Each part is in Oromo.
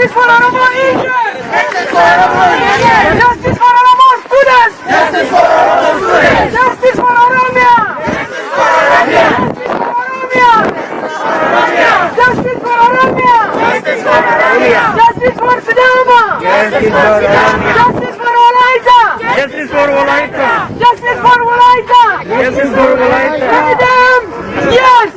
Justice for Oromo injured! Justice for Oromo injured! Justice for Oromo students! Justice for Oromo students! Justice for Oromia! Justice for Oromia! Justice for Oromia! Justice for Oromia! Justice for Sidama! Justice for Oromia! Justice for Wolaita! Justice for Wolaita! Justice for Wolaita! Justice for Wolaita! Freedom! Yes!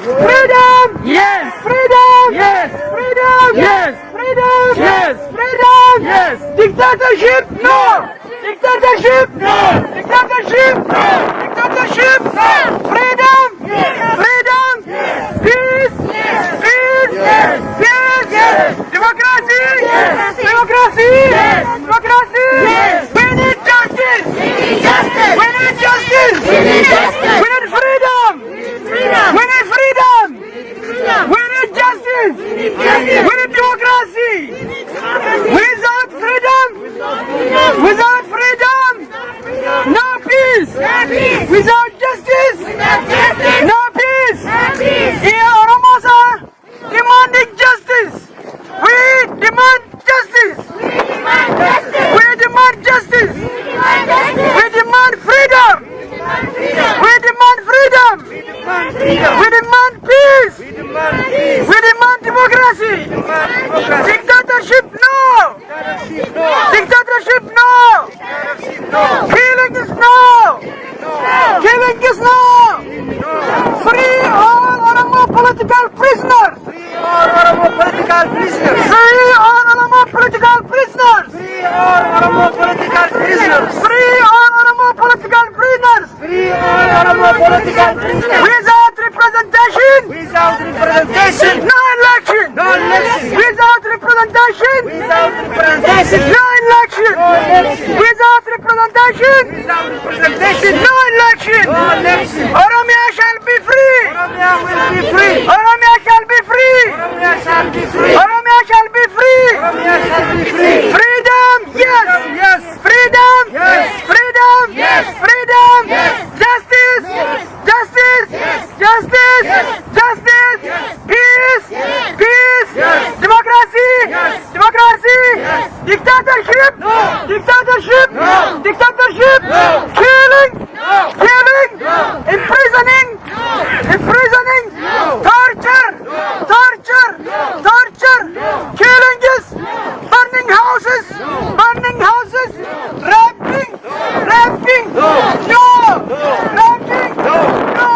Freedom! Yes! Freedom! Yes! Freedom! Yes! Freedom! Yes! Freedom! Yes! Dictatorship! No! Dictatorship! No! Dictatorship! No! Dictatorship! No! Freedom! Yes! Freedom! Yes! Peace! Yes! Peace! Yes! Peace! Yes! Democracy! Yes! Democracy! Yes! Democracy! Yes! We need justice! We need justice! We need justice! We need justice! We need freedom! Freedom! We need freedom! Freedom! We need justice! Justice! We need democracy! Without freedom! Without freedom! No peace! peace! Without justice! Without justice! No peace! No peace! Here Oromos are demanding justice! We demand justice! We demand justice! We demand justice! We demand justice! We demand freedom! Freedom! We demand freedom! Freedom! We demand peace! We demand peace! We demand democracy! Demand democracy! Dictatorship, no! Dictatorship, no! Dictatorship, no! Dictatorship, no! Killing is no! No! Killing is no! No! Free all Oromo political prisoners! Free all Oromo political prisoners! Free all Oromo political prisoners! Free all Oromo political prisoners! Free all Oromo political prisoners! Free all Oromo political prisoners! Without representation, Without representation! no election! No election! Without representation, Without representation! no election! No election! Without representation, Without representation! no election! No election! Oromia shall be free! Oromia will be free! Oromia shall be free! Oromia shall be free! Oromia shall be free! Oromia shall be free! Freedom! Yes! Yes! Freedom! Yes! Freedom! Yes! Freedom! Yes! Justice! Yes! Justice! Yes! Justice! Yes! Justice! Yes! Peace! Yes! Peace! Yes! Democracy! Yes! Democracy! Yes! Dictatorship! No! Dictatorship! No! Dictatorship! No! Killing! No! Killing! No! Imprisoning! No! Imprisoning! No! Torture! No! Torture! No! Torture! No! Killing is burning houses! Burning houses! Raping! Raping! No! No! No! Raping! No! No!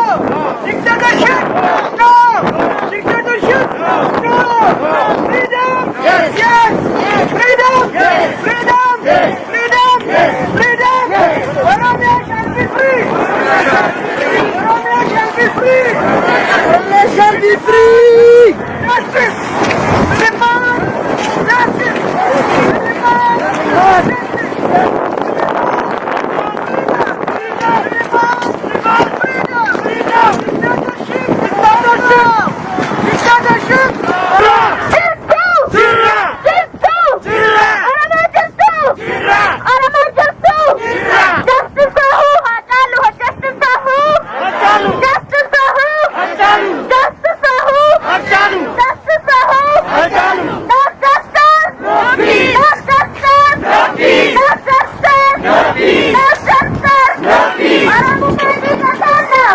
Dictatorship! No! Dictatorship! No! No! No! Freedom! Yes! Yes! Freedom! Yes! Freedom! Yes! Freedom! Yes! Freedom! Yes! Oromia shall be free! Oromia shall be free! Oromia shall be free! Justice! Demand justice! Demand justice! Freedom! Dictatorship! Dictatorship! Jirtu! Jirra! Jirtu! Jirra! Oromoo jirtu! Jirra! Oromoo jirtu! Jirra! Justice for who? Haacaaluu! Justice for who? Haacaaluu! Justice for who? Haacaaluu! Justice for who? Haacaaluu! Justice for who? Haacaaluu! No justice! No peace! No justice! No peace! No justice! No peace! No justice! No peace! Oromummaa dhiiga keenya!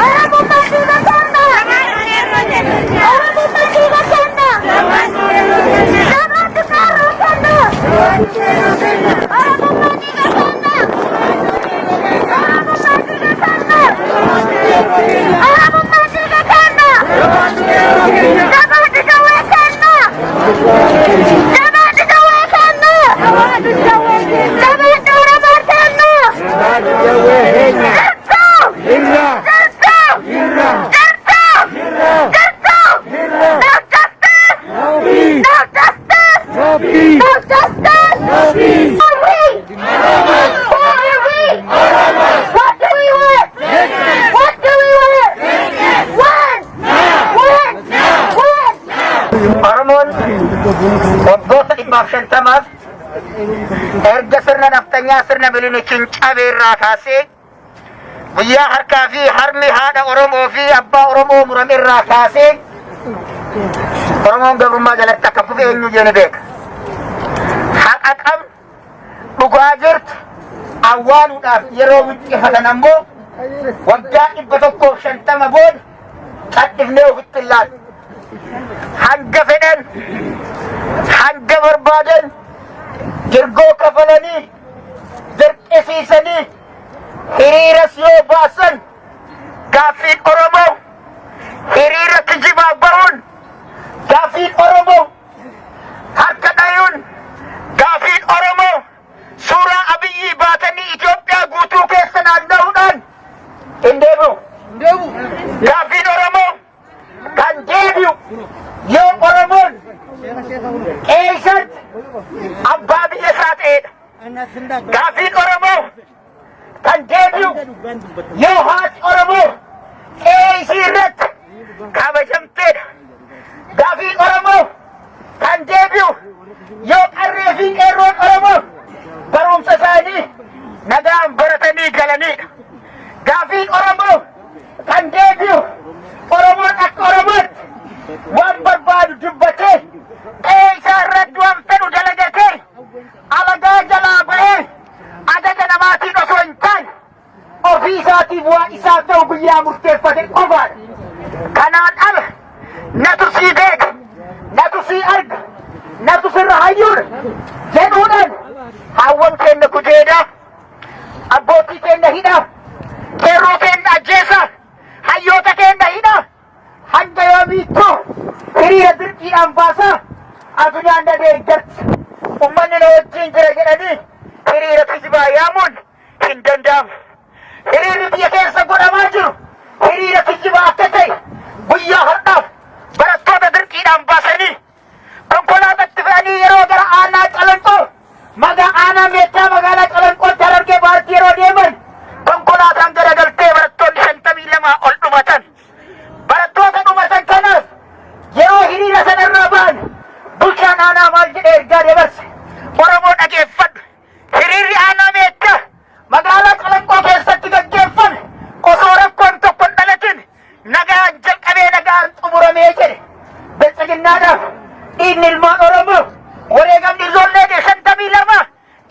Oromummaa dhiiga keenya! Oromummaa dhiiga keenya! Jabaatu qeerroo keenya! Oromummaa dhiiga keenya! Oromummaa dhiiga keenya! Oromummaa dhiiga keenya! Jabaatu qawwee keenya! Jabaatu qawwee keenya! Jabaatu Oromoo keenya! Jirtu! Jirra! Jirtu! Jirra! Jirtu! Jirra! Jirtu! Jirra! No justice! No peace! No justice! No peace! No justice! No peace! Who are we? Who are we? What do we want? What do we want? When? When? When? Oromoon waggoota 150f erga sirna naftanyaa sirna Minilikiin cabeerraa kaasee, guyyaa harkaa fi harmi haadha Oromoo fi abbaa Oromoo murame irraa kaasee Oromoon gabrummaa jalatti akka kufe eenyuyyuu ni beeka. Haqa qabnu, dhugaa jirtu awwaaluudhaaf yeroo wixxifatan ammoo waggaa 150 booda cadhifnee ofitti hin laallu. Hanga fedhan, hanga barbaadan dirgoo kafalanii dirqisiisanii hiriiras yoo baasan, gaaffiin Oromoo hiriira kijibaa bahuun, gaaffiin Oromoo harka dhayuun, gaaffiin Oromoo suuraa Abiyyii baatanii Itoophiyaa guutuu keessa naanna'uudhaan hin deebi'u. Gaaffiin Oromoo kan deebi'u yoo Oromoon qeessatti abbaa biyya isaa ta'edha. Gaaffiin Oromoo kan deebi'u yoo haati Oromoo qe'ee isii irratti kabajamteedha. Gaaffiin Oromoo kan deebi'u yoo qarree fi qeerroon Oromoo barumsa isaanii nagaan baratanii galaniidha. Gaaffiin Oromoo kan deebi'u Oromoon akka Oromootti waan barbaadu dubbatee, qe'ee isaa irratti waan fedhu dalagatee, alagaa jalaa ba'ee, ajaja namaatiin osoo hin taane ofii isaatiif waan isaa ta'u guyyaa murteeffate qofaadha. Kanaan ala natu sii beeka, natu sii arga, natu sirra hayyuudha jedhuudhaan hawwan keenya gudeedaa, abbootii keenya hidhaa, qeerroo keenya ajjeesaa, hayyoota keenya hidhaa, hanga yoomiittuu hiriira dirqiidhaan baasaa addunyaan na deeggarti, ummanni na wajjin jira jedhanii hiriira kijibaa yaamuun hin danda'amu. Hiriirri biyya keessa godhamaa jiru hiriira kijibaa akka ta'e guyyaa har'aaf barattoota dirqiidhaan baasanii konkolaatatti fe'anii yeroo gara aanaa Calanqoo, magaa aanaa Meettaa, magaalaa Calanqootti, Harargee Bahaatti yeroo deeman konkolaataan garagaltee barattoonni 52 ol dhumatan. Barattoota dhumatan kanaaf yeroo hiriira sanarraa ba'an bulchaan aanaa maal jedhee ergaa dabarse? Oromoo dhageeffadhu. Hiriirri aanaa Meettaa, magaalaa Calanqoo keessatti gaggeeffame osoo rakkoon tokko hin dhalatin nagaan jalqabee nagaan xumuramee jedhe. Bilxiginnaadhaaf dhiigni ilmaan Oromoo, wareegamni ijoollee 52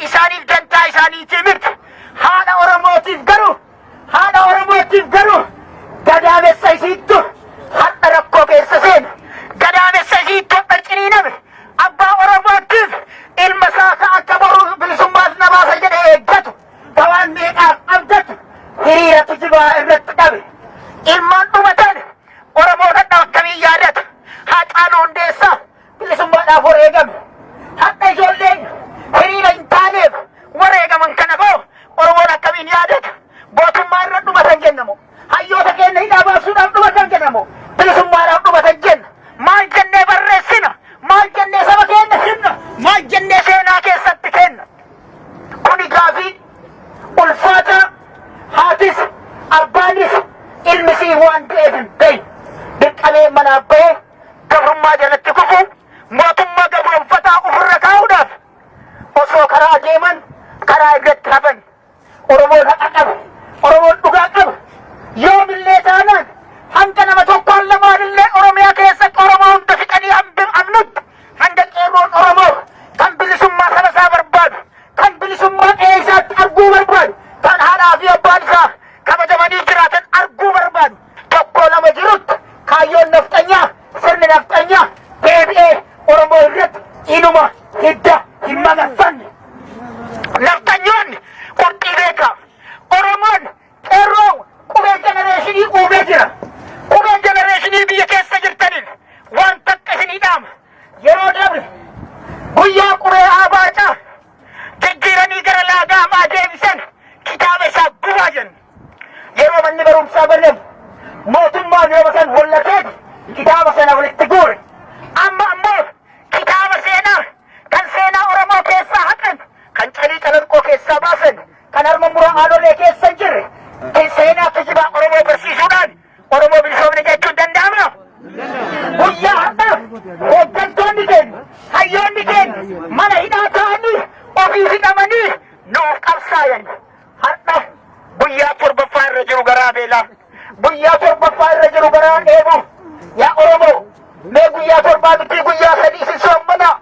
isaaniif dantaa isaaniitii miti. Haadha Oromootiif garuu, haadha Oromootiif garuu gadaamessa isiittu hadha rakkoo keessa seena. Gadaamessa isiittu hadha ciniiname. Abbaa Oromootiif ilma isaa ka akka boruu bilisummaas na baasa jedhee eeggatu, ka waan meeqaaf abdatu hiriira kijibaa irratti dhabe. Ilmaan dhumatan Oromoon hadha akkamiin yaadata? Haacaaluu Hundeessaa bilisummaadhaaf wareegame. Hadha ijoolleen hiriira hin taaneef wareegaman kana koo Oromoon akkamiin yaadata? Gootummaa irra dhumatan jennamu. Hayyoota keenya hidhaa baasuudhaaf dhumatan jennamu. Bilisummaadhaaf dhumatan jenna. Maal jennee barreessina? Maal jennee saba keenya himna? Maal jennee seenaa keessatti kenna? Kuni gaafii ulfaataa haatis, abbaanis ilmisii waan du'eef hin beekne. Dirqamee manaa bahee gabrummaa jalatti kufu, mootummaa gabroonfataa ofirra kaa'uudhaaf osoo karaa deeman karaa irratti hafan. Oromoon haqa qaba. Oromoon dhugaa qaba. Yoomillee taanaan hanga nama tokkoon lamaanillee Oromiyaa keessatti Oromoo hunda fixanii hamnutti, hanga qeerroon Oromoo kan bilisummaa saba isaa barbaadu, kan bilisummaa qe'ee isaatti arguu barbaadu, kan haadhaa fi abbaan isaa kabajamanii jiraatan arguu barbaadu tokko lama jirutti kaayyoon nafxanyaa, sirni nafxanyaa deebi'ee Oromoo irratti inuma hidda hin magarfanne. Nafxanyoonni qurxii beekaa. Oromoon qeerroo qubee generation uumee jira. Qubee generation biyya keessa jirtaniin waan takka isinii dhaama. Yeroo dabre guyyaa qubee Abaacaa jijjiiranii gara laagaamaa deebisan kitaaba isaa gubaa jenna. Yeroo manni barumsaa banamu mootummaan yeroo san hollateeti kitaaba sana walitti guure. Amma ammoo kitaaba seenaa kan seenaa Oromoo keessaa haqan, kan calii Calanqoo keessaa baasan, kan harma muraa Aanolee keessa hin jirre, kan seenaa kijibaa Oromoo barsiisuudhaan Oromoo bilisoomne jechuun danda'ama. Guyyaa har'aa hooggantoonni keenya, hayyoonni keenya mana hidhaa ta'anii ofii hidhamanii nuuf qabsaayan. Har'a guyyaa torbaffaa irra jiru garaa beelaa. Guyyaa torbaffaa irra jiru garaa dheebuu. Yaa Oromoo, mee guyyaa Torba miti guyyaa 3 isin soommanaa.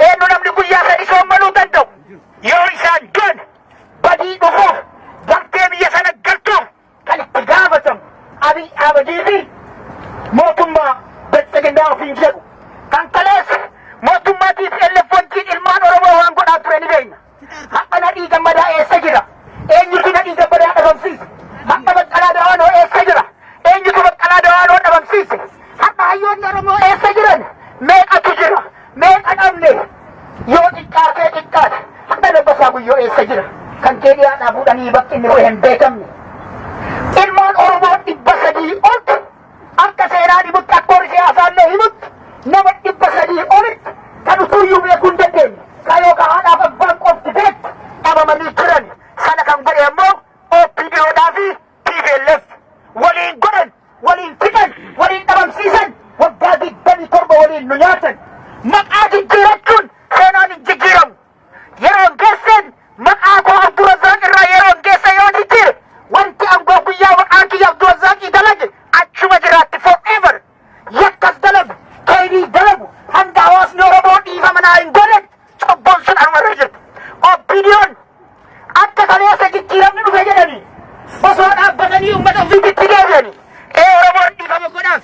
Eenyu namni guyyaa 3 soommanuu danda'u? Yoo isaan du'an badii dhufuuf galtee biyya sana galtuuf kan itti gaafatamu Abiy Ahmedii fi mootummaa Biltsiginnaa ofiin jedhu. Kan kaleessa mootummaa TPLF wajjin ilmaan Oromoo waan godhaa ture ni beekna. Har'a Nadhii Gammadaa eessa jira? Eenyutu Nadhii Gammadaa dhabamsiise? Har'a Baqqalaa Dawaanoo eessa jira? Eenyutu Baqqalaa Dawaanoo dhabamsiise? Har'a hayyoonni Oromoo eessa jiran? Meeqatu jira? Meeqa dhabne? Yoo xiqqaatee xiqqaate har'a Dabbasaa Guyyoo eessa jira? Kan Keeniyaadhaa fuudhanii bakki inni bu'e hin beekamne. Ilmaan Oromoo 300 oltu akka seenaan himutti, akka warri siyaasaallee himutti, nama 300 olitti kan utuuyyuu beekuu hin dandeenye, kan yookaan haadhaaf abbaan qofti beektu dhabamanii jiran. Sana kan godhe ammoo OPDOdhaa fi TPLF waliin godhan, waliin fixan, waliin dhabamsiisan, waggaa 27 waliin nu nyaatan. Maqaa jijjiirachuun seenaan hin jijjiiramu. Yeroon geesseen maqaa koo Abdurrazzaaq irraa yeroon geesse yoo jijjiire, wanti aangoo guyyaa maqaan kiyya Abdurrazzaaqii dalage achuma jiraatti forever. Yakkas dalagu, kayrii dalagu, hanga hawaasni Oromoo dhiifama naa hin godhetti cubbuun sun anuma irra jirti. OPDOn akka kaleessa jijjiiramni dhufe jedhanii osoo dhaabbatanii uummata ofiitti deebi'anii ee Oromoon dhiifama godhaaf.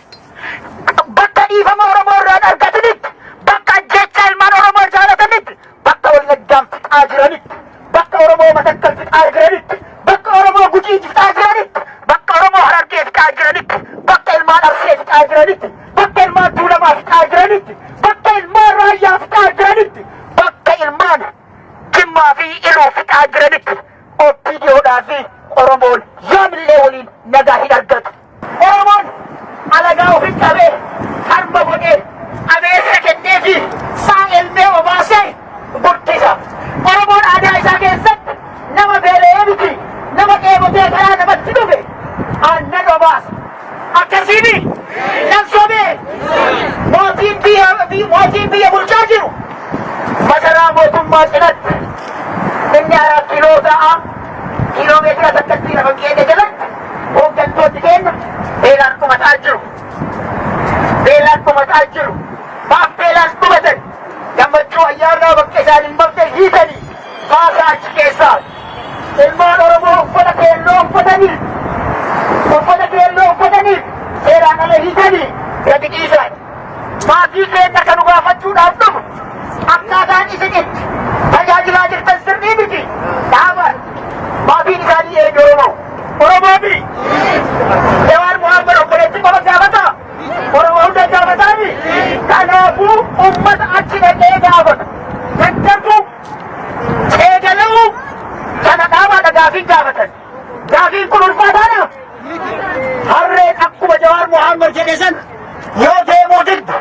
Bakka dhiifama Oromoo irraa hin argatinitti, bakka ajjeechaa ilmaan Oromoo jaalatanitti, bakka Wallaggaan fixaa jiranitti, bakka Oromoo Matakkal fixaa jiranitti, bakka Oromoo Gujii fixaa jiranitti, bakka Oromoo Harargee fixaa jiranitti, bakka ilmaan Arsee fixaa jiranitti, bakka ilmaan Tuulamaa fixaa jiranitti, bakka ilmaan Raayyaa fixaa jiranitti, bakka ilmaan Jimmaa fi Iluu fixaa jiranitti OPDOdhaa fi Oromoon yoomillee waliin nagaa hin argatu. Oromoon alagaa ofi qabee harma godhee abeessa kennee fi saa elmee obaasee guddisa. Oromoon aadaa isaa keessatti nama beela'ee miti, nama dheebotee karaa namatti dhufe aannan obaasa. Akkasiini nan sobee? Mootiin biyya bulchaa jiru masaraa mootummaa cinatti inni 4 kiiloo ta'a, kiiloo meetira takkatti lafa keenya jalatti hooggantoonni keenya beelaan dhumataa jiru. Beelaan dhumataa jiru. Maaf beelaan dhumatan? Gammachuu Ayyaanaa bakka isaan hin malte hiitanii baasaa achi keessaa. Ilmaan Oromoo uffata keelloo uffatanii, uffata keelloo uffatanii seeraan ala hiitanii gadi dhiisan. Maatii keenya kan nu gaafachuudhaaf dhufu akkaataan isin itti tajaajilaa jirtan sirrii miti. Dhaabaan maatiin isaanii eenyu? Oromoo. Oromoo fi Jawaar Muhammad obboleetti qofa gaafata. Oromoo hunda gaafataami. Kanaafuu ummata achi dhaqee gaafatu. Daddarbu eegalamuu kana dhaabaadha gaafiin gaafatan. Gaafiin kun ulfaataadha. Harreen akkuma Jawaar Muhammad jedhe san yoo deemuu diddu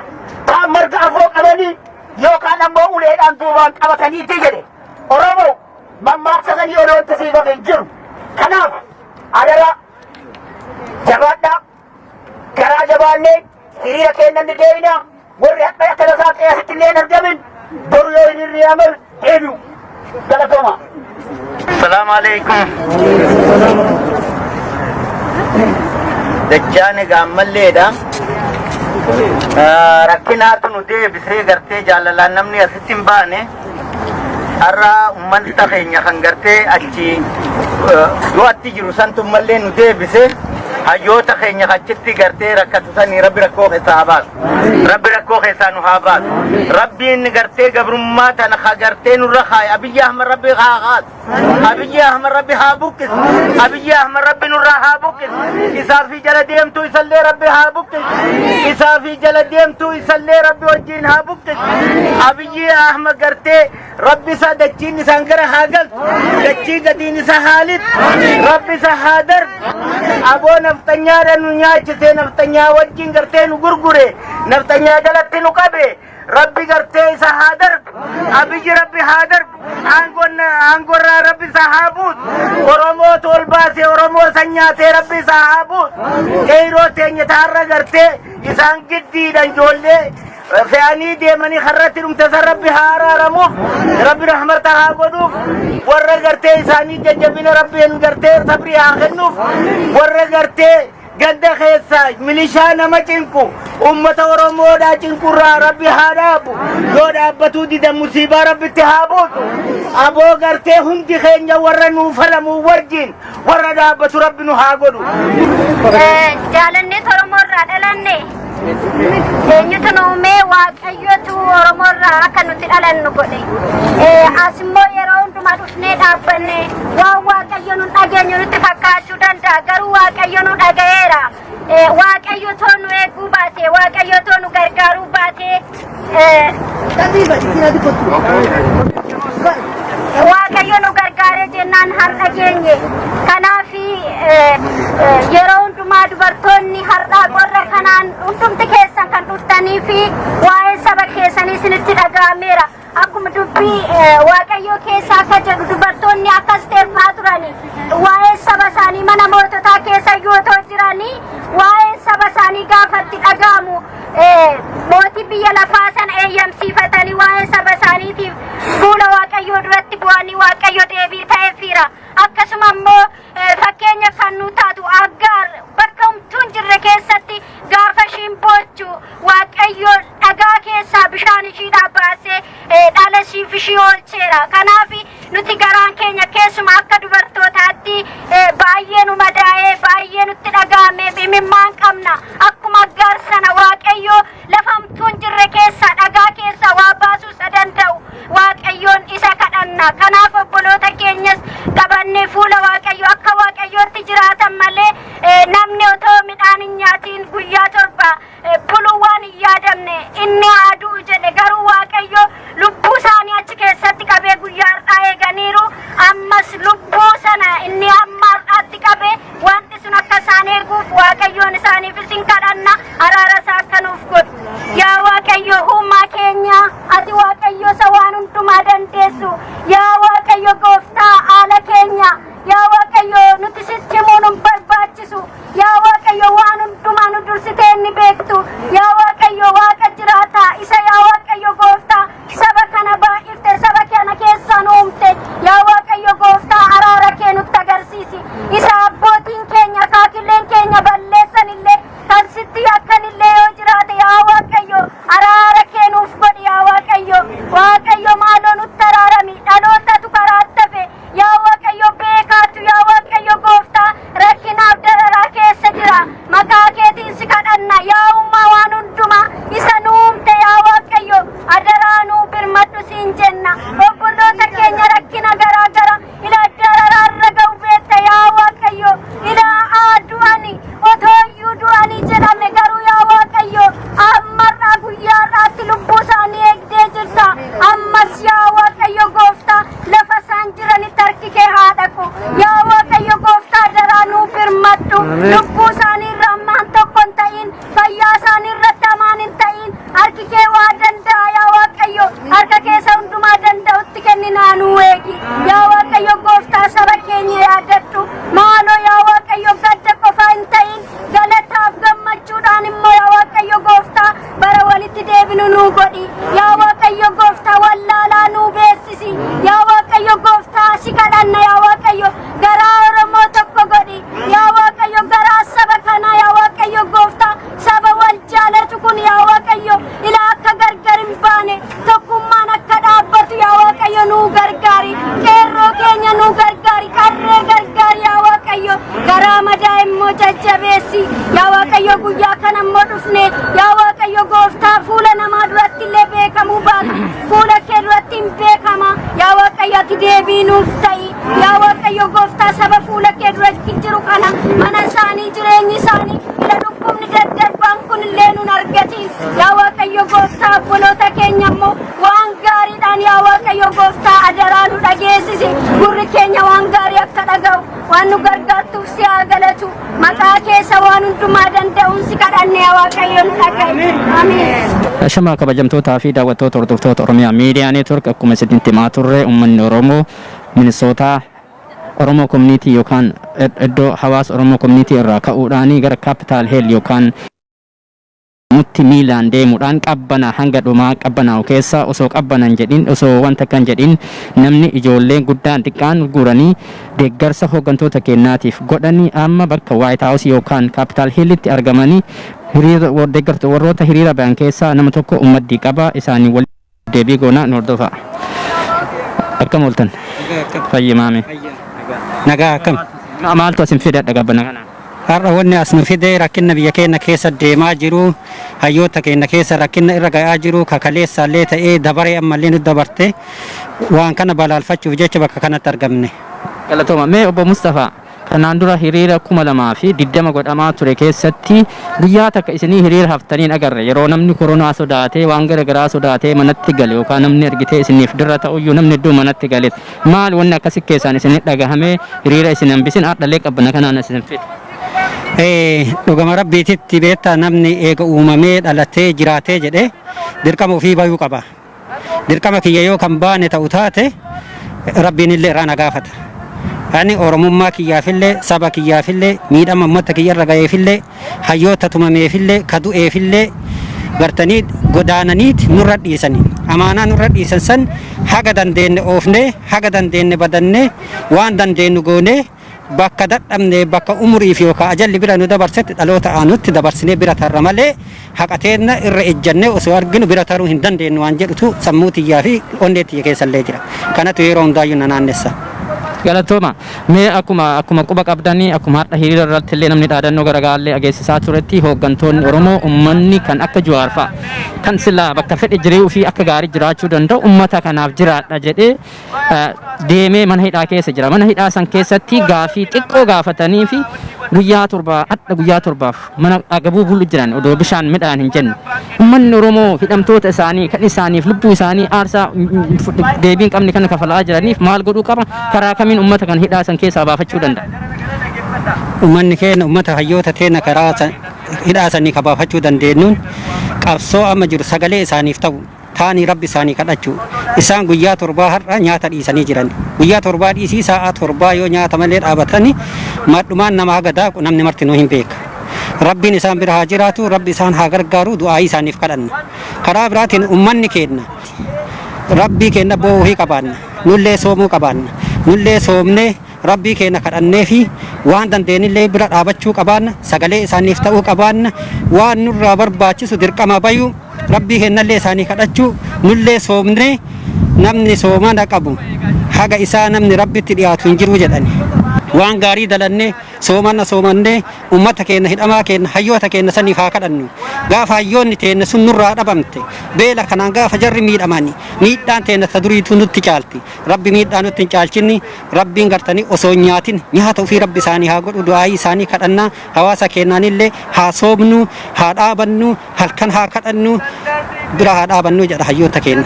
kaan marga afoo qabanii yookaan ammoo uleedhaan duubaan qabataniiti jedhe. Oromoo mammaaksa sanii oloonti siifame hin jiru. Kanaaf adara jabaadhaa, garaa jabaannee hiriira keenya ni deebina. Warri hadha akka tasaa ta'e asitti illee hin argamin boru yoo hiriirri yaaman deebi'u. Galatooma. Salaamu alaikum. Dachaan egaa ammalleedha. Rakkinaatu nu deebisee, gartee jaalalaan namni asitti hin baane. Har'a ummata keenya kan gartee achi du'atti jiru santu mallee nu deebise. Hayyoota keenya achitti gartee rakkatu sanii Rabbi rakkoo keessaa haa baasu. Rabbi rakkoo keessaa nu haa baasu. Rabbiin gartee gabrummaa tana ka gartee nurra kaaye Abiyyi Ahmad Rabbi haa kaasu. Abiyyi Ahmad Rabbi haa buqqisu. Abiyyi Ahmad Rabbi nurraa haa buqqisu. Isaa fi jala deemtuu isallee Rabbi haa buqqisu. Isaa fi jala deemtuu isallee Rabbi wajjin haa buqqisu. Abiyyi Ahmad gartee Rabbi isaa dachiin isaan gara haa galtu. Dachii gadiin isa haa lixu. Rabbi isa haa darbu. Aboo nafxanyaadha nu nyaachise, nafxanyaa wajjin gartee nu gurgure, nafxanyaa jalatti nu qabe. Rabbi gartee isa haa darbu. Abiyyi Rabbi haa darbu. Aangoorraa Rabbi isa haa buusu. Oromoo ol baasee Oromoo san nyaatee Rabbi isa haa buusu. Qeyroo teenya taarra gartee isaan giddiidhaan ijoollee fe'anii deemanii karratti dhumte san Rabbi haa araaramuuf, Rabbi rahmata haa godhuuf, warra gartee isaanii jajjabina Rabbiin gartee sabrii haa kennuuf, warra gartee Ganda keessa milishaa nama cinqu ummata Oromoodhaa cinqurraa Rabbi haa dhaabu. Yoo dhaabbatuu didan musiibaa Rabbitti haa buusu. Aboo gartee hundi keenya warra nuu falamuu wajjin warra dhaabbatu Rabbi nu haa godhu. Jaalanneet Oromoo irraa dhalanne. Eenyutu nu uumee? Waaqayyotu Oromoo irraa akka nuti dhalannu godhe. As immoo yeroo hundumaa dhufnee dhaabbanne waan Waaqayyo nu dhageenyu nutti fakkaachuu danda'a. Garuu Waaqayyo nu dhaga'eera. Waaqayyo too nu eeguu baate, Waaqayyo too nu gargaaruu baate, Waaqayyo nu gargaaree jennaan har'a geenye. Kanaaf yeroo hundumaa dubartoonni har'aa qorra kanaan hundumti keessan kan dhuftanii fi waa'ee saba keessanii isinitti dhaga'ameera. Akkuma dubbii Waaqayyoo keessa akka jedhu dubartoonni akkas teeffaa turani. Waa'ee saba isaanii mana moototaa keessa iyyuu otoo jiranii waa'ee saba isaanii gaafa itti dhaga'amu mootii biyya lafaa sana eeyyamsiifatanii waa'ee saba isaaniitiif fuula Waaqayyoo duratti bu'anii Waaqayyo deebii ta'eefiira. Akkasuma immoo fakkeenya kan nu taatu Aggaar bakka homtuu hin jirre keessatti gaafa ishiin boochu Waaqayyo dhagaa keessaa bishaan ishiidhaa baasee dhala ishiif ishii oolcheera. Kanaaf nuti garaan keenya keessuma akka dubartootaatti baay'ee nu madaa'ee, baay'ee nutti dhaga'ame, imimmaan qabna. Akkuma Aggaar sana Waaqayyo lafa homtuu hin jirre keessaa, dhagaa keessaa waa baasuu isa danda'u Waaqayyoon isa kadhanna. Kanaaf obboloota keenyas qabannee fuula Waaqayyo akka Waaqayyootti jiraatan malee namni otoo midhaan hin nyaatiin guyyaa 7 buluu waan hin yaadamne, inni haa du'u jedhe. Garuu Waaqayyo lubbuu isaanii achi keessatti qabee guyyaa har'aa eeganiiru. Ammas lubbuu sana inni hamma har'aatti qabe wanti sun akka isaan eeguuf Waaqayyoon isaaniif isin kadhanna, araara isaa akka nuuf godhu. Yaa Waaqayyo uumaa keenya, ati Waaqayyo isa waan hundumaa dandeessu, yaa Waaqayyo gooftaa haala keenya, yaa Waaqayyo, nuti sitti himuun hin barbaachisu. Yaa Waaqayyo, waan hundumaa nu dursitee inni beektu. Yaa Waaqayyo Waaqa jiraataa isa, yaa Waaqayyo gooftaa saba kana baay'ifte, saba kana keessaa nu uumte. Yaa Waaqayyo gooftaa, araara kee nutti agarsiisi. Isa abbootiin keenya, akaakileen keenya balleessan illee, kan sitti yakkan illee yoo jiraate, yaa Waaqayyo, araara kee nuuf godhi. Yaa Waaqayyo, Waaqayyo, maaloo nutti araarami. Dhalootatu karaatti hafe. Yaa Waaqayyo, beekaatu, yaa Waaqayyo gooftaa, rakkinaaf dararaa keessa jira. Maqaa keetiin si kadhanna. Yaa uumaa waan hundumaa isa nu uumte, yaa Waaqayyo, adaraa nuu birmadhu siin jenna. Obboloota keenya rakkina garaa gara ila dararaarra ga'u beekta, yaa Waaqayyo. Ila haa du'ani, otoo iyyuu du'anii jedhame, garuu yaa Waaqayyo, ammarraa guyyaa har'aatti lubbuu isaanii eegdee jirta. Ammas yaa Waaqayyo gooftaa, lafa isaan jiranitti harki kee haa dhaqu. Yaa Waaqayyo gooftaa, daraa nuu birmadhu. Lubbuu isaanii irra hammaan tokko hin ta'in, fayyaa isaanii irratti hamaan hin ta'in. Harki kee waa danda'a, yaa Waaqayyo. Harka keessa hundumaa danda'utti kenninaa, nuu eegi. Yaa Waaqayyo gooftaa, saba keenya yaadadhu. Maaloo yaa Waaqayyo, gadda qofaa hin ta'in, galataaf gammachuudhaan immoo, yaa Waaqayyo gooftaa, bara walitti deebinu nuu godhi. Yaa Waaqayyo gooftaa, wallaalaa nuu beeksisi. Yaa Waaqayyo gooftaa, si kadhanna. Yaa Waaqayyo, garaa Oromoo tokko godhi. Yaa Waaqayyo, garaa saba kanaa, yaa Waaqayyo gooftaa, saba wal jaalatu kun, yaa Waaqayyo, ila akka gargar hin baane, tokkummaan akka dhaabbatu, yaa Waaqayyo, nuu gargaari. Qeerroo keenya nuu gargaari, qarree gargaari. Yaa Waaqayyo, garaa madaa immoo jajjabeessi. Yaa Waaqayyo, guyyaa kana immoo dhufne, yaa Waaqayyo gooftaa, fuula namaa duratti illee beekamuu baatu, fuula kee duratti hin beekama. Yaa Waaqayyo, ati deebii nuuf ta'i. Yaa Waaqayyo gooftaa, saba fuula kee duratti jiru kana, mana isaanii, jireenyi isaanii, ila dhukkubni daddarbaan kun illee nun argatiin. Yaa Waaqayyo gooftaa, obboloota keenya immoo waan gaariidhaan, yaa Waaqayyo gooftaa, adaraa nu dhageessisi. Gurri keenya waan gaarii akka dhaga'u waan nu gargaartuuf si haa galatu. Maqaa keessa waan hundumaa danda'uun si kadhanne, yaa Waaqayyo, nu dhaga'i. Amiin. Shamaa kabajamtootaa fi daawwattoota, hordoftoota Oromiyaa Miidiyaa Neetwork, akkuma isinitti himaa turre, uummanni Oromoo Minisootaa Oromoo Community yookaan iddoo hawaasa Oromoo Community irraa ka'uudhaan gara Capitol Hill yookaan Nutti miilaan deemuudhaan qabbana hanga dhumaa qabbanaa'u keessa osoo qabbana hin jedhin osoo wanta kan jedhin namni ijoolleen guddaan xiqqaan guuranii deeggarsa hooggantoota keenyaatiif godhanii amma bakka White House yookaan Capitol Hillitti argamanii hiriira deeggartoota warroota hiriira bayan keessaa nama tokko ummaddii qaba isaanii waliin deebii goonaa nu hordofaa. Akkam ooltan? Fayyimaame. Nagaa akkam? Maaltu asin fidadha qabbana kana? Har'a wanni as nu fide rakkina biyya keenya keessa deemaa jiru, hayyoota keenya keessa rakkina irra ga'aa jiru, kakaleessaallee ta'ee dabaree ammallee nu dabarte waan kana balaalfachuuf jecha bakka kanatti argamne. Galatooma. Mee obbo Mustafaa, kanaan dura hiriira 2020 godhamaa ture keessatti guyyaa takka isinii hiriira haftanii hin agarre. Yeroo namni koronaa sodaatee waan gara garaa sodaatee manatti gale yookaan namni argitee isiniif dirra ta'uyyuu namni hedduu manatti gale. Maal wanni akkasi keessaan isin dhagahamee hiriira isin hambisin hardhallee qabbana kanaan isin fide? Dhugama rabbiititti beektaa namni eega uumamee dhalatee jiraatee jedhee dirqama ofii bayuu qaba. Dirqama kiyya yoo kan baane ta'u taate rabbiin illee irraa na gaafata. Ani Oromummaa kiyyaafillee saba kiyyaafillee miidhama uummata kiyya irra ga'eefillee hayyoota tumameefillee ka du'eefillee gartanii godaananiit nurra dhiisani. Amaanaa nurra dhiisan san haga dandeenye oofnee haga dandeenye badannee waan dandeenyu goonee bakka dadhabne bakka umuriif yookaan ajalli bira nu dabarsetti dhaloota aanutti dabarsinee bira tarra malee haqa teenna irra ejjannee osoo arginu bira taruu hin dandeenyu waan jedhutu sammuu tiyyaa fi onnee tiyya keessa illee jira. Kanatu yeroo hundaayyuu na naannessa. Galatooma. Mee akkuma quba qabdanii akkuma har'a hiriira irratti illee namni dhaadannoo garaagaraallee ageessisaa turetti hooggantoonni Oromoo uummanni kan akka Jawaar fa'a kan silaa bakka fedhe jiruu fi akka gaarii jiraachuu danda'u uummata kanaaf jiraadha jedhee deemee mana hidhaa keessa jira. Mana hidhaa san keessatti gaafii xiqqoo gaafatanii fi guyyaa 7 hadha guyyaa 7f mana agabuu bulu jiran odoo bishaan midhaan hin jenne. Uummanni Oromoo hidhamtoota isaanii kan isaaniif lubbuu isaanii aarsaa deebii hin qabne kana kafalaa jiraniif maal godhuu qaba? Karaa kamiin uummata kan hidhaa san keessaa baafachuu danda'a? Uummanni keenya uummata hayyoota teenya karaa hidhaa sanii kabaafachuu dandeenyuun qabsoo amma jiru sagalee isaaniif ta'u taanii rabbi isaanii kadhachuu. Isaan guyyaa 7 har'a nyaata dhiisanii jiran. Guyyaa 7 dhiisii sa'a 7 yoo nyaata malee dhaabatanii madhumaan nama haga daaqu namni martinuu hin beeka. Rabbiin isaan bira haa jiraatu, rabbi isaan haa gargaaru, du'aayii isaaniif kadhanna. Karaa biraatiin uummanni keenya rabbii keenya boo'uu qabaanna. Nullee soomuu qabaanna. Nullee soomnee rabbii keenya kadhannee fi waan dandeenyillee bira dhaabachuu qabaanna. Sagalee isaaniif ta'uu qabaanna. Waan nurraa barbaachisu dirqama bayuu rabbii keenyallee isaanii kadhachuu nullee soomnee namni soomana qabu haga isaa namni rabbitti dhiyaatu hin jiru jedhani. Waan gaarii dalannee soomana soomannee uummata keenya hidhamaa keenya hayyoota keenya saniif haa kadhannu. Gaafa hayyoonni teenya sun nurraa dhabamte beela kanaan gaafa jarri miidhamani miidhaan teenya ta duriitu nutti caalti. Rabbi miidhaa nutti hin caalchinni rabbiin gartanii osoo hin nyaatin nyaata ofii rabbi isaanii haa godhu du'aayii isaanii kadhannaa hawaasa keenyaanillee haa soomnu haa dhaabannu halkan haa kadhannu bira haa dhaabannu jedha hayyoota keenya.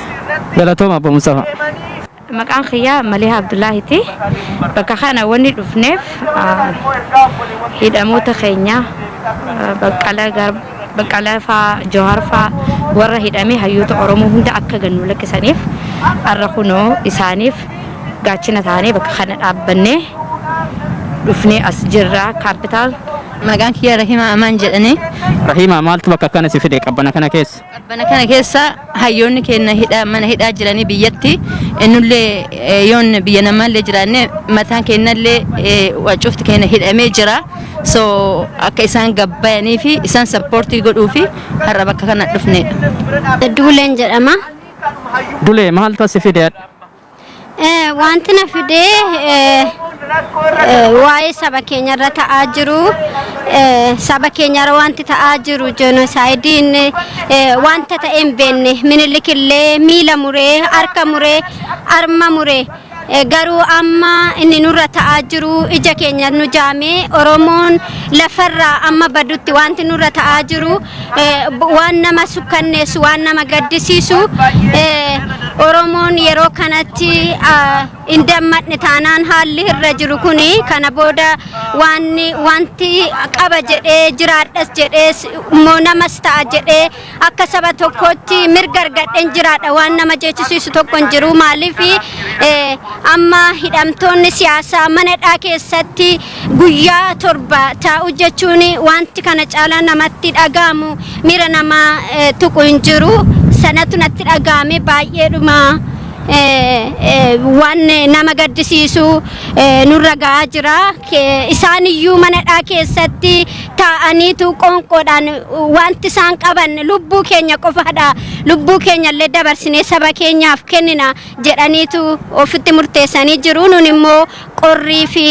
Galatooma obbo Mustafaa. Maqaan kiyyaa Maliha Abdullaahiti. Bakka kana wanni dhufneef hidhamoota keenya Baqqalaa faa Jawaar faa warra hidhame hayyoota Oromoo hunda akka gannu lakkisaniif har'a kunoo isaaniif gaachina taanee bakka kana dhaabbannee dhufnee as jirra Capitol. Maqaan kiyya Rahima Amaan jedhanii. Rahima, maaltu bakka akkana si fide qabbana kana keessa? Qabbana kana keessa hayyoonni keenya hidhaa mana hidhaa jiranii biyyatti nullee yoon biyya namaallee jiraanne mataan keenyallee cufti keenya hidhamee jira. So akka isaan gabbayanii fi isaan support godhuu fi har'a bakka kana dhufnedha. Duuleen jedhama. Dulee, maaltu si fide? Wanti na fidee waa'ee saba keenya irra ta'aa jiru, saba keenya irra wanti ta'aa jiru genocide-iin wanta ta'e hin beekne. Minilik illee miila muree, harka muree, arma muree, garuu amma inni nurra ta'aa jiru ija keenya nu jaamee Oromoon lafarraa amma badutti wanti nurra ta'aa jiru waan nama sukkanneessu, waan nama gaddisiisu. Oromoon yeroo kanatti hin dammadne taanaan haalli irra jiru kuni kana booda waan wanti qaba jedhee jiraadhas jedhees immoo namas ta'a jedhee akka saba tokkootti mirga argadheen jiraadha waan nama jechisiisu tokko hin jiru. Maaliif Amma hidhamtoonni siyaasaa mana hidhaa keessatti guyyaa 7 taa'u jechuun wanti kana caalaa namatti dhaga'amu miira namaa tuqu hin jiru. Sanatu natti dhaga'ame baay'eedhuma waan nama gaddisiisu nurra ga'aa jira. Isaan iyyuu mana hidhaa keessatti taa'aniitu qoonqoodhaan wanti isaan qaban lubbuu keenya qofaadha. Lubbuu keenya illee dabarsinee saba keenyaaf kennina jedhaniitu ofitti murteessanii jiru. Nun immoo qorrii fi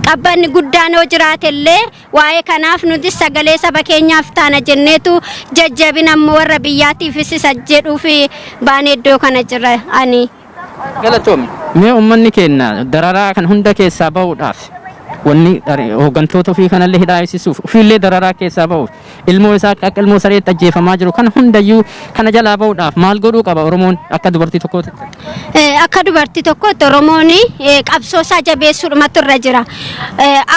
qabbanni guddaan yoo jiraate illee waa'ee kanaaf nuti sagalee saba keenyaaf taana jenneetu jajjabina immoo warra biyyaatiifis isa jedhuuf baanee iddoo kana jira ani. Galatoomi. Mee uummanni keenya dararaa kan hunda keessaa bahuudhaaf wanni hooggantoota ofii kanallee hidhaa eegsisuuf ofiillee dararaa keessaa bahuuf ilmoo isaa akka ilmoo sareetti ajjeefamaa jiru kana hundayyuu kana jalaa bahuudhaaf maal godhuu qaba Oromoon akka dubartii tokkootti? Akka dubartii tokkootti Oromoon qabsoo isaa jabeessuudhumatu irra jira.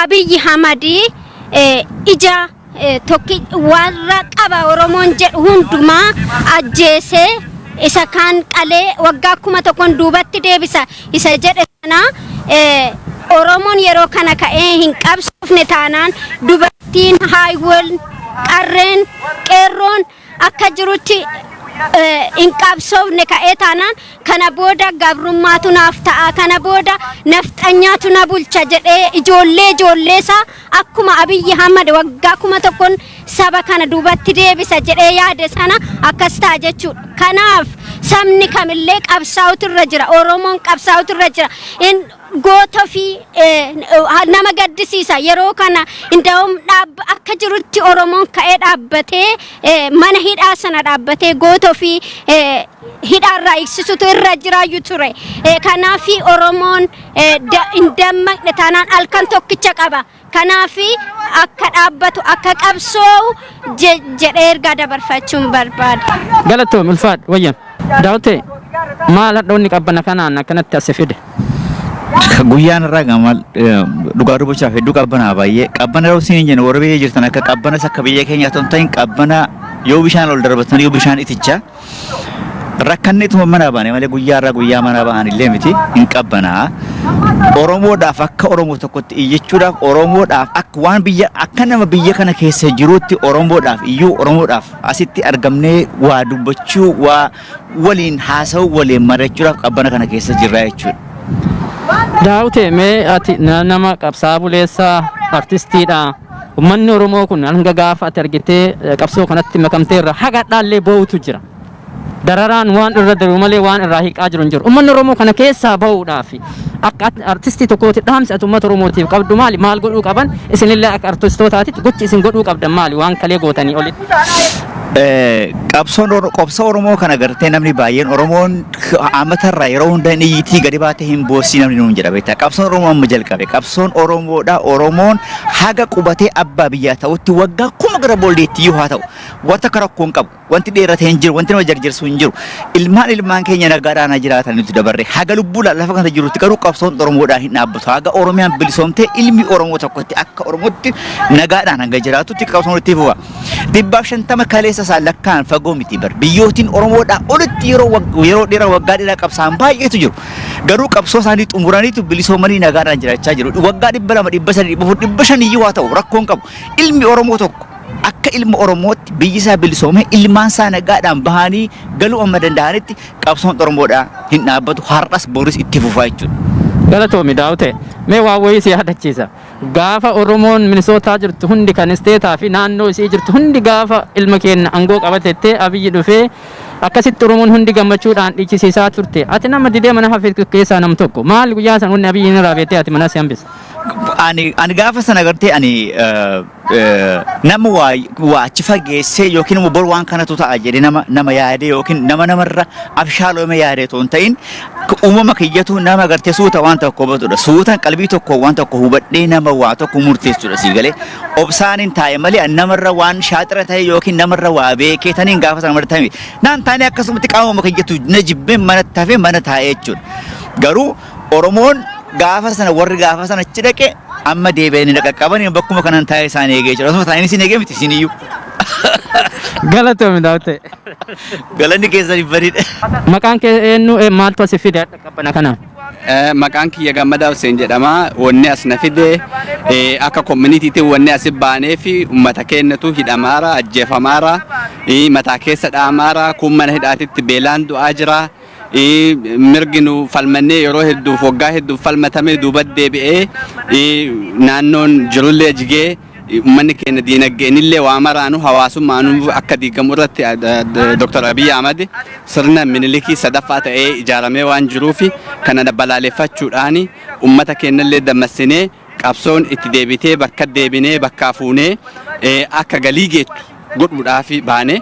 Abiyyi Ahmad ija tokki warra qaba Oromoon jedhu hundumaa ajjeesee isa kaan qalee waggaa 1000 duubatti deebisa isa jedhe sana Oromoon yeroo kana ka'ee hin qabsoofne taanaan dubartiin haayiwwan qarreen qeerroon akka jirutti hin qabsoofne ka'ee taanaan kana booda gabrummaatu naaf ta'a, kana booda nafxanyaatu na bulcha jedhee ijoollee ijoollee isaa akkuma Abiyyi Ahmad waggaa 1000 saba kana duubatti deebisa jedhee yaade sana akkas ta'a jechuudha. Kanaaf sabni kamillee qabsaa'utu irra jira. Oromoon qabsaa'utu irra jira. Goota fi nama gaddisiisa yeroo kana inda'uun akka jirutti Oromoon ka'ee dhaabbatee mana hidhaa sana dhaabbatee goota fi hidhaarraa eegsisutu irra jiraayyuu ture. Kanaaf Oromoon hin dammaqne taanaan halkan tokkicha qaba. Kanaaf akka dhaabbatu akka qabsoo'u jedhee ergaa dabarfachuun barbaada. Galatoomi, ulfaadhu, wayyan. Daawwitee, maal hadhoonni qabbana kanaan akkanatti as fide? Guyyaan irraa gamal dhugaa dubbachuudhaaf hedduu qabbanaa baay'ee. Qabbana yeroo isin hin jenne warra biyya jirtan akka qabbanas akka biyya keenyaa otoo hin ta'in qabbana yoo bishaan ol darbatan yoo bishaan iticha. Rakkanneetuma manaa baane malee guyyaa irraa guyyaa manaa ba'an illee miti hin qabbanaa. Oromoodhaaf akka Oromoo tokkotti iyyachuudhaaf Oromoodhaaf akka waan biyya akka nama biyya kana keessa jiruutti Oromoodhaaf iyyuu Oromoodhaaf asitti argamnee waa dubbachuu waa waliin haasa'uu waliin mari'achuudhaaf qabbana kana keessa jirra jechuudha. Daawwitee, mee ati nama qabsaa buleessaa artistiidha. Uummanni Oromoo kun hanga gaafa ati argitee qabsoo kanatti makamteerra haga dhaallee boo'utu jira. Dararaan waan irra jiru malee waan irraa hiiqaa jiru hin jiru. Uummanni Oromoo kana keessaa bahuudhaaf akka artistii tokkooti dhaamsi ati uummata Oromootiif qabdu maali? Maal godhuu qaban? Isinillee akka artistootaatitti gochi isin godhuu qabdan maali? Waan kalee gootanii olitti. Qabsoon qabsoo Oromoo kana gartee namni baay'een Oromoon amatarraa yeroo hunda hin iyyitii gadi baatee hin boossii namni nuun jedha beektaa. Qabsoon Oromoo amma jalqabe. Qabsoon Oromoodha. Oromoon haga qubatee abbaa biyyaa ta'utti waggaa 1000 gara booldeetti iyyuu haa ta'u. Wanta akka rakkoo hin qabu. Wanti dheerate hin jiru. Wanti nama jarjarsu hin jiru. Ilmaan ilmaan keenya nagaadhaan haa jiraatan nuti dabarre. Haga lubbuudhaan lafa kana jirutti garuu qabsoon Oromoodhaan hin dhaabbatu. Haga Oromiyaan bilisoomtee ilmi Oromoo tokkotti akka Oromootti nagaadhaan hanga jiraatutti qabsoon itti fufa. 150 kaleessa isaan lakkaa'an fagoo miti bar. Biyyootiin Oromoodhaa olitti yeroo yeroo dheeraa waggaa dheeraa qabsaa'an baay'eetu jiru. Garuu qabsoo isaanii xumuraniitu bilisoomanii nagaadhaan jiraachaa jiru. Waggaa 200, 300, 400, 500 iyyuu haa ta'u rakkoo hin qabu. Ilmi Oromoo tokko akka ilma Oromootti biyyi isaa bilisoomee ilmaan isaa nagaadhaan bahanii galuu amma danda'anitti qabsoon Oromoodhaa hin dhaabbatu har'as boris itti fufaa jechuudha. Galatoomi Daawwitee. Mee waa wayii si yaadachiisa. Gaafa Oromoon Minisootaa jirtu hundi kan isteetaa fi naannoo isii jirtu hundi gaafa ilma keenya aangoo qabatettee Abiyyi dhufee akkasitti Oromoon hundi gammachuudhaan dhiichisiisaa turte. Ati nama didee mana hafe keessaa nam tokko. Maal guyyaa san wanni Abiyyi irraa beektee ati mana si hambisa? Ani gaafa sana gartee ani nama waa achi fageessee yookiin immoo bor waan kanatu ta'a jedhee nama yaadee yookiin nama namarra abshaalome yaadee otoo hin ta'in uumama kiyyatu nama gartee suuta waan tokko hubatudha. Suutaan qalbii tokko waan tokko hubadhee nama waa tokko murteessudha sii galee. Obsaan hin taa'e malee ani namarra waan shaaxira ta'e yookiin namarra waa beekee taniin gaafa sana mana taa'e. Naan taanee akkasumatti qaamuma kiyyatu na jibbee mana hafee mana taa'e jechuudha. Garuu Oromoon gaafa sana warri gaafa sana achi dhaqe amma deebi'anii dhaqqabanii bakkuma kanan taa'ee isaan eegee jira. Osuma taa'anii isin eegee miti isin iyyuu. Galatoomi daawwite. Galanni keessan hin badidha. Maqaan kee eenyu, maaltu asi fide hadha qabbana kana? Maqaan kiyya Gammadaa Hussein jedhama. Wanni as na fide akka communityitiin wanni asi baanee fi uummata keenyatu hidhamaara, ajjeefamaara, mataa keessa dhaamaara, kun mana hidhaatitti beelaan du'aa jira. Mirgi nu falmannee yeroo hedduuf, waggaa hedduuf falmatame duuba deebi'ee, naannoon jirullee jigee, uummanni keenya diinagdeenillee waa maraanu hawaasummaanuu akka diigamu irratti Dr. Abiy Ahmad sirna Minilikii sadaffaa ta'ee ijaaramee waan jiruuf, kana balaaleffachuudhaan uummata keenyallee dammassinee, qabsoon itti deebitee bakka deebinee bakkaa fuunee akka galii geettu godhuudhaaf baane.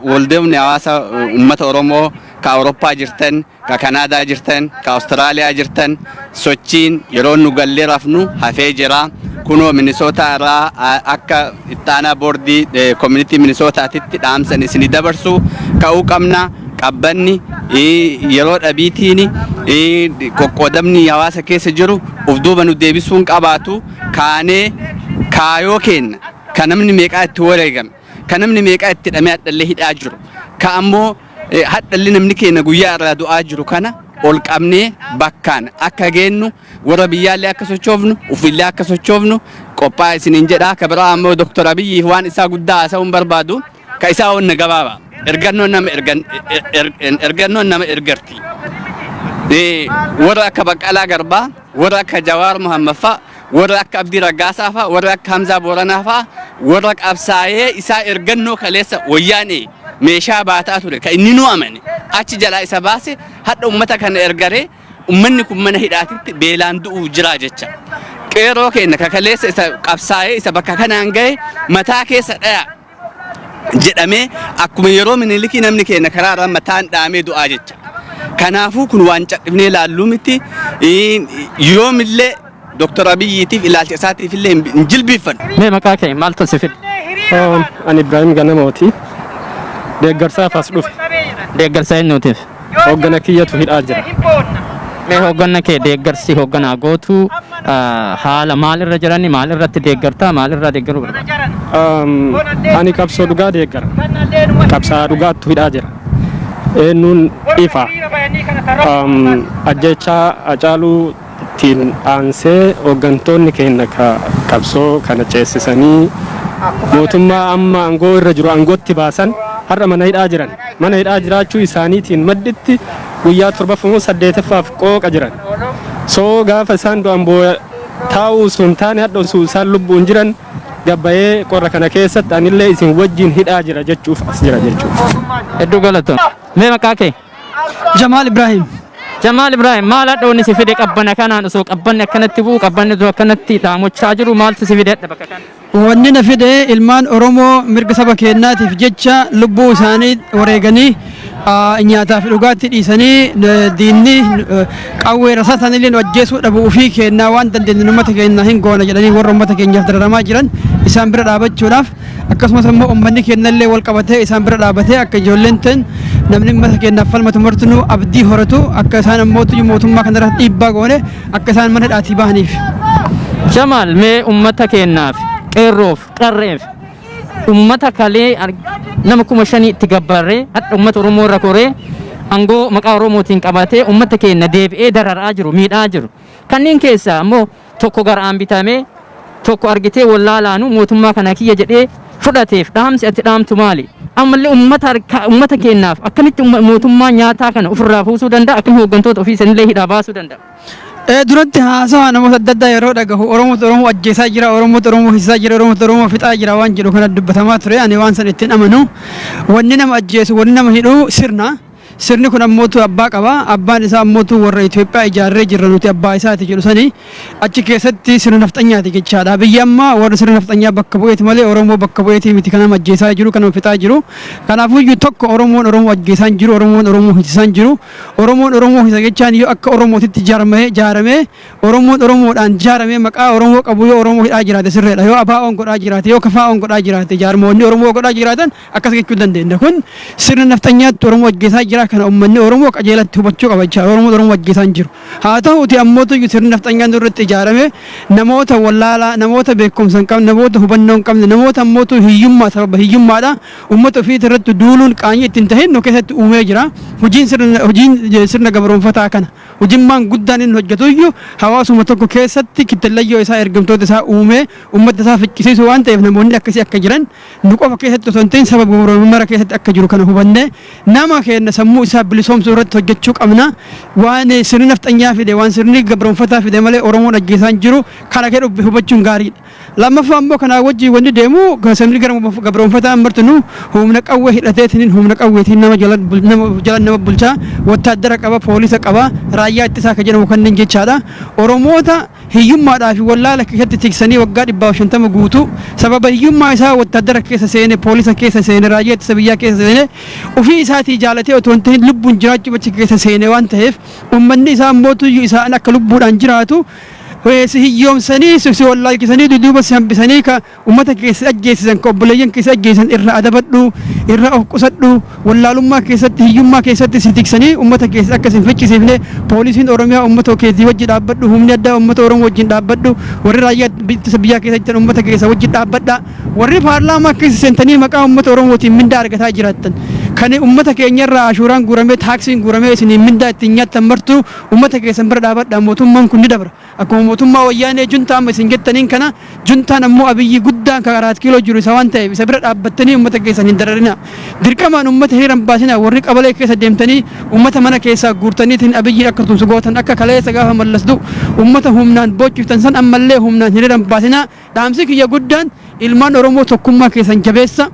Waldoonni hawaasa uummata Oromoo ka Awurooppaa jirtan, ka Kanaadaa jirtan, ka Awustiraaliyaa jirtan, sochiin yeroo nu gallee rafnu hafee jira. Kunoo Minisootaa irraa akka ittaanaa boordii community Minisootaatitti dhaamsan isinii dabarsu ka'uu qabna. Qabbanni yeroo dhabiitiin qoqqoodamni hawaasa keessa jiru uf duuba nu deebisuun qabaatu. Kaanee kaayoo kenna ka namni meeqaa itti wareegame, ka namni meeqaa itti hidhamee hadhallee hidhaa jiru, ka ammoo hadhalli namni keenya guyyaa irraa du'aa jiru kana ol qabnee bakkaan akka geennu, warra biyyaallee akka sochoofnu, ufillee akka sochoofnu qophaa isiniin jedha. Ka biraa ammoo Dr. Abiyyiif waan isaa guddaa haasa'uun barbaadu, ka isaa wanna gabaaba. Ergannoon nama ergan, ergannoon nama ergarti. Warra akka Baqqalaa Garbaa, warra akka Jawaar Muhammad fa'a, warra akka Abdii Raggaasaa fa'a, warra akka Hamzaa Booranaa fa'a, warra qabsaa'ee isaa ergannoo kaleessa wayyaanee meeshaa baataa ture ka inni nu amane achi jalaa isa baase, hadha ummata kana ergaree ummanni kun mana hidhaatitti beelaan du'uu jira jecha. Qeeroo keenya ka kaleessa isa qabsaa'ee isa bakka kanaan gahe mataa keessa dhaya jedhamee, akkuma yeroo Minilikii namni keenya karaa irraa mataan dhaamee du'aa jecha. Kanaafuu kun waan cadhifnee ilaalluu miti. Yoomillee Dr. Abiyyiitiif ilaalcha isaatiif illee hin jilbiiffannu. Mee maqaa kee, maaltu si fide? Ani Ibrahim Ganamooti. Deeggarsaaf as dhufe. Deeggarsa eenyuutiif? Hooggana kiyyatu hidhaa jira. Mee hoogganna kee, deeggarsi hoogganaa gootu haala maal irra jirani, maal irratti deeggartaa, maal irraa deeggaruu barbaada? Ani qabsoo dhugaa deeggara. Qabsaa dhugaattu hidhaa jira. Eenyuun ifa. Ajjechaa Hacaaluutiin aansee hooggantoonni keenya ka qabsoo kana ceessisanii mootummaa amma aangoo irra jiru aangootti baasan har'a mana hidhaa jiran. Mana hidhaa jiraachuu isaaniitiin madditti guyyaa torbaffamoo saddeetaffaaf qooqa jiran. Soo gaafa isaan du'an booya taa'uu sun taane, hadha osoo isaan lubbuun jiran gabbayee qorra kana keessatti anillee isin wajjin hidhaa jira jechuuf as jira jechuudha. Hedduu galatoon. Mee maqaa kee? Jamaal Ibrahim. Jamaal Ibrahim, maal hadha wanni si fide qabbana kanaan, osoo qabbanni akkanatti bu'u, qabbanni osoo akkanatti dhaamochaa jiru, maaltu si fide hadha bakka kana? Wanni na fide ilmaan Oromoo mirga saba keenyaatiif jecha lubbuu isaanii wareeganii, nyaataa fi dhugaatii dhiisanii, diinni qawwee rasaasan illee nu ajjeesuu dhabu, ofii keenyaa waan dandeenye uummata keenya hin goona jedhanii warra uummata keenyaaf dararamaa jiran isaan bira dhaabachuudhaaf, akkasumas immoo uummanni keenya illee wal qabatee isaan bira dhaabatee akka ijoolleen ta'an namni uummata keenyaaf falmatu martinuu abdii horatu, akka isaan ammoo mootummaa kanarratti dhiibbaa goone akka isaan mana hidhaatii bahaniif. Jamaal, mee ummata keenyaaf, qeerroof qarreef, ummata kalee nama 5,000 itti gabbarree hadha ummata Oromoo irra koree aangoo maqaa Oromootiin qabatee ummata keenya deebi'ee dararaa jiru, miidhaa jiru. Kanneen keessaa ammoo tokko garaan bitamee, tokko argitee wallaalaanu mootummaa kana kiyya jedhee fudhateef dhaamsi ati dhaamtu maali? Ammallee ummata keenyaaf akkamitti mootummaa nyaataa kana ofirraa fuusuu danda'a? Akkamitti hooggantoota ofii sanillee hidhaa baasuu danda'a? Duratti haasawaa namoota adda addaa yeroo dhagahu Oromootu Oromoo ajjeesaa jira, Oromootu Oromoo hiisaa jira, Oromootu Oromoo fixaa jira waan jedhu kana dubbatamaa ture. Ani waan san ittiin amanu. Wanni nama ajjeesu, wanni nama hidhu sirna. Sirni kun ammootu abbaa qaba. Abbaan isaa ammootu warra Itoophiyaa ijaarree jirra, nuti abbaa isaati jedhu sani. Achi keessatti sirna nafxanyaati jechaadha. Biyyi amma warra sirna nafxanyaa bakka bu'eeti malee Oromoo bakka bu'eeti miti kan nama ajjeesaa jiru, kan nama fixaa jiru. Kanaafuu tokko Oromoon Oromoo ajjeesaa hin jiru, Oromoon Oromoo hiisisaa hin jiru. Oromoon Oromoo hiisa jechaan yoo akka Oromootitti ijaaramee ijaaramee Oromoon Oromoodhaan ijaaramee maqaa Oromoo qabu yoo Oromoo hidhaa jiraate sirreedha. Yoo ABO'n godhaa jiraate, yoo KFO'n godhaa jiraate, jaarmoonni Oromoo godhaa jiraatan akkas jechuu dandeenya. Kun sirna nafxanyaatti Oromoo ajjeesaa jira. nafxanyaa kana uummanni Oromoo qajeelatti hubachuu qaba jechaadha. Oromoon Oromoo ajjeesaa hin jiru. Haa ta'uuti ammoo sirni nafxanyaan irratti ijaarame namoota wallaalaa, namoota beekumsa hin qabne, namoota hubannoo hin qabne, namoota ammootu hiyyummaa sababa hiyyummaadha uummata ofiit irratti duuluun qaanyii ittiin tahin nu keessatti uumee jira. Hojiin sirna gabroonfataa kana hojimmaan guddaan inni hojjetu iyyuu hawaasuma tokko keessatti kittillayyoo isaa, ergamtoota isaa uumee uummata isaa ficcisiisu waan ta'eef, namoonni akkasii akka jiran nu qofa keessatti osoo hin ta'in saba gabroomuu mara keessatti akka jiru kana hubannee nama keenya sammuu isaa bilisoomsuu irratti hojjechuu qabna. Waan sirni nafxanyaa fide, waan sirni gabroonfataa fide malee Oromoon ajjeesaan jiru kana keessa hubachuun gaariidha. Lammaffaa immoo kanaa wajjin wanni deemu, sirni gabroonfataa martinu humna qawwee hidhateetiin, humna qawweetiin nama jala nama bulchaa, wattaaddara qaba, poolisa qaba, raayyaa ittisaa kan jedhamu kanneen jechaadha. Oromoota hiyyummaadhaa fi wallaala keessatti tiksanii waggaa 150 guutuu sababa hiyyummaa isaa wattaaddara keessa seene, poolisa keessa seene, raayyaa ittisa biyyaa keessa seene, ofii isaatii jaalatee otoo hin ta'in lubbuun jiraachuu achi keessa seene waan ta'eef, uummanni isaa mootuyyuu isaan akka lubbuudhaan jiraatu si hiyyoomsanii, si wallaalchisanii, duduuba si hambisanii, ka ummata keessa ajjeesisan, ka obboleeyyan keessa ajjeesisan irra adabadhu, irra of qusadhu, wallaalummaa keessatti, hiyyummaa keessatti si tiksanii ummata keessa akka si hin ficcisiifne, poolisiin Oromiyaa ummata keetii wajji dhaabbadhu, humni addaa ummata Oromoo wajjin dhaabbadhu, warri raayyaa ittisa biyyaa keessa jiran ummata keessa wajjin dhaabbadha, warri paarlaamaa keessa seentanii maqaa ummata Oromootiin mindaa argataa jiraattan, kan ummata keenyarraa ashuuraan guuramee, taaksiin guuramee isiniin mindaa ittiin nyaattan martuu ummata keessan bira dhaabadha. Mootummaan kun ni dabra. Akkuma mootummaa Wayyaanee juntaa amma isin jettaniin kana, juntaan ammoo Abiyyi guddaan kan Araat Kiiloo jiru isa waan ta'eef, isa bira dhaabbattanii uummata keessan hin dararina. Dirqamaan uummata hiriiran baasina. Warri qabalee keessa deemtanii uummata mana keessaa guurtaniitiin Abiyyiin akka tumsu gootan, akka kaleessa gaafa Mallas du'u uummata humnaan boochiftan san ammallee humnaan hiriiran baasina. Dhaamsi kiyya guddaan, ilmaan Oromoo, tokkummaa keessan jabeessa.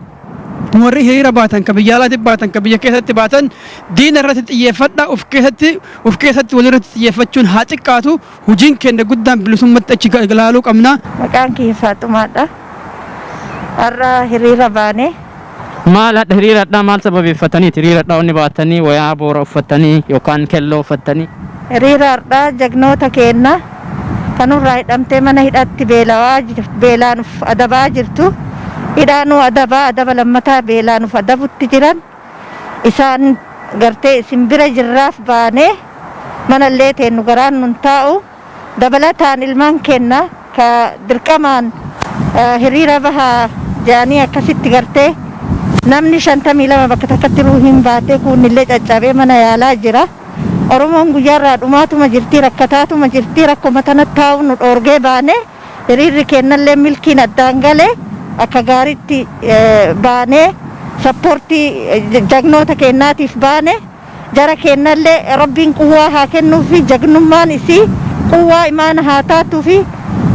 Warri hiriira baatan, ka biyya alaatti baatan, ka biyya keessatti baatan, diina irratti xiyyeeffadha. Uf keessatti walirratti xiyyeeffachuun haa xiqqaatu. Hojiin keenya guddaan bilisummatti achi ilaaluu qabna. Maqaan kiyya Faaxumaadha. Har'a hiriira baane. Maal hadha hiriiradhaa, maal sababeeffataniiti hiriiradhaa wanni baatanii, wayaa boora uffatanii yookaan kelloo uffatanii? Hiriira har'aa jagnoota keenna kanurraa hidhamtee mana hidhatti beelawaa beelaan uf adabaa jirtu. Hidhaanuu adabaa adaba lammataa beelaan uf adabutti jiran. Isaan gartee isin bira jirraaf baanee, manallee teennu garaan nun taa'u. Dabalataan ilmaan keenna ka dirqamaan hiriira bahaa jedhanii akkasitti gartee namni 52 bakka takkatti ruuhiin baatee, kuunillee caccabee mana yaalaa jira. Oromoon guyyaarraa dhumaatuma jirti, rakkataatuma jirti, rakkoma tanatti taa'u nu dhoorgee baane. Hiriirri kennallee milkiin addaan galee akka gaariitti baanee support jagnoota kennaatiif baane. Jara kennallee Rabbiin quwwaa haa kennuufi, jagnummaan isii quwwaa imaana haa taatuufi,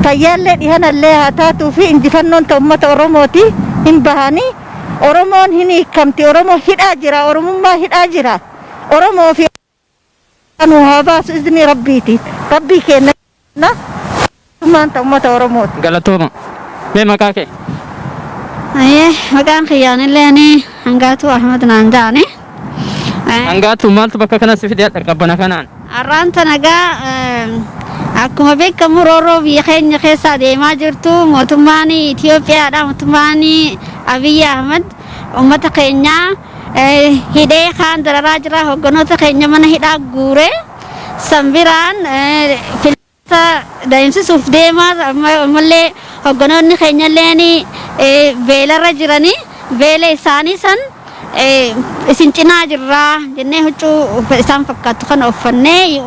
fayyaallee dhihanallee haa taatuufi. Injifannoon ta ummata Oromooti. Hin bahanii, Oromoon hin hiikamti. Oromoo hidhaa jira, Oromummaa hidhaa jira. Oromoo fi nu haa baasu izni Rabbiiti, Rabbii kenna maan ta ummata Oromooti. Galatooma. Mee maqaa kee? Ayyee, maqaan kiyyaanillee Hangaatu Ahmad naan jedhani. Hangaatu, maaltu bakka kana si fide hadha qabbana kanaan? Har'aan tana gaa akkuma beekamu roorroo biyya keenya keessa deemaa jirtu, mootummaan Itoophiyaadha, mootummaan Abiyyi Ahmad uummata keenya hidhee kaan dararaa jira, hogganoota keenya mana hidhaa guure, sanbiraan filmaata deemsisuuf deemaa, ammallee hogganoonni keenyalleen beelarra jiranii, beela isaanii san isin cinaa jirraa jennee huccuu isaan fakkaattu kana uffannee,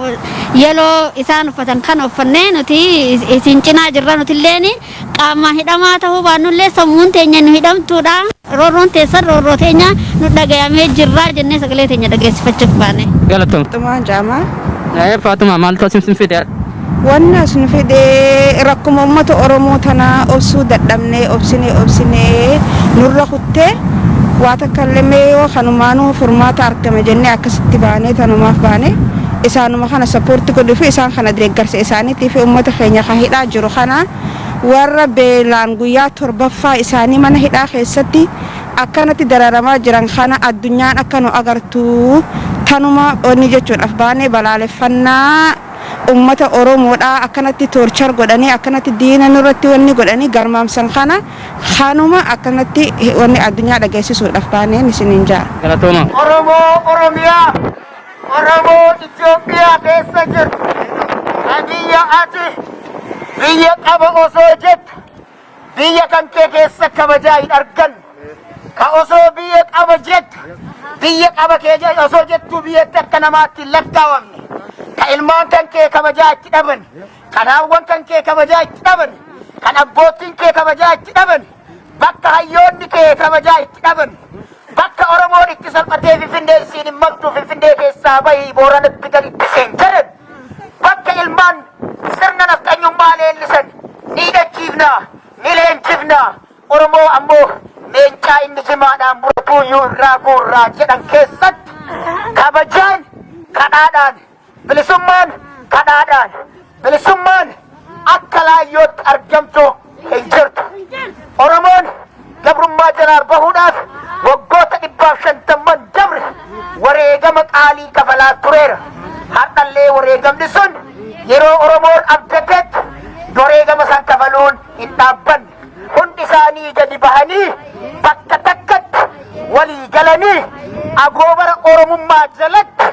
yeloo isaan uffatan kana uffannee, nuti isin cinaa jirra. Nutilleen qaamaan hidhamaa ta'uu baannullee sammuun teenya nu hidhamtuudha, roorroon teessan roorroo teenya nu dhagayamee jirraa jennee sagalee teenya dhageessifachuuf baane. Galatoom. Faaxumaa Jaamaa. Faatuma, maaltu asin fide? Wanni as nu fide rakkuma uummata Oromoo tanaa obsuu dadhabnee, obsinee obsinee nurra kuttee, waa takka illee mee yoo kanumaanuu furmaata argame jennee akkasitti baanee, tanumaaf baanee, isaanuma kana support godhuu fi isaan kana deeggarsa isaaniitii fi uummata keenya kan hidhaa jiru kana, warra beelaan guyyaa torbaffaa isaanii mana hidhaa keessatti akkanatti dararamaa jiran kana addunyaan akka nu agartu tanuma onni jechuudhaaf baanee. Balaaleffannaa ummata Oromoodha akkanatti torture godhanii, akkanatti diina nurratti wanni godhanii garmaamsan kana, kanuma akkanatti wanni addunyaa dhageessisuudhaaf baaneen isiniin jaa. Galatooma. Oromoo. Oromiyaa, Oromoo Itoophiyaa keessa jirtu, ka biyya ati biyya qaba osoo jettu, biyya kan kee keessa kabajaa hin arganne, ka osoo biyya qaba jettu, biyya qaba kee osoo jettuu biyyatti akka namaatti hin lakkaawamne, ka ilmaan kan kee kabajaa itti dhaban, kan haawwan kan kee kabajaa itti dhaban, kan abboottiin kee kabajaa itti dhaban, bakka hayyoonni kee kabajaa itti dhaban, bakka Oromoon itti salphatee Finfinnee siin hin maltu, Finfinnee keessaa bahii Booranatti gaditti seen jedhan, bakka ilmaan sirna nafxanyummaa leellisan ni hidhachiifnaa, ni leenjifnaa, Oromoo ammoo leencaa inni jimaadhaan murtuuyyuu irraa guurraa jedhan keessatti kabajaan kadhaadhaan, bilisummaan kadhaadhaan, bilisummaan akka laayyootti argamtu hin jirtu. Oromoon gabrummaa jalaa bahuudhaaf waggoota 150n dabre wareegama qaalii kafalaa tureera. Har'allee wareegamni sun yeroo Oromoon abdatetti wareegama san kafaluun hin dhaabbanne. Hundi isaanii gadi bahanii bakka takkatti walii galanii agoobara Oromummaa jalatti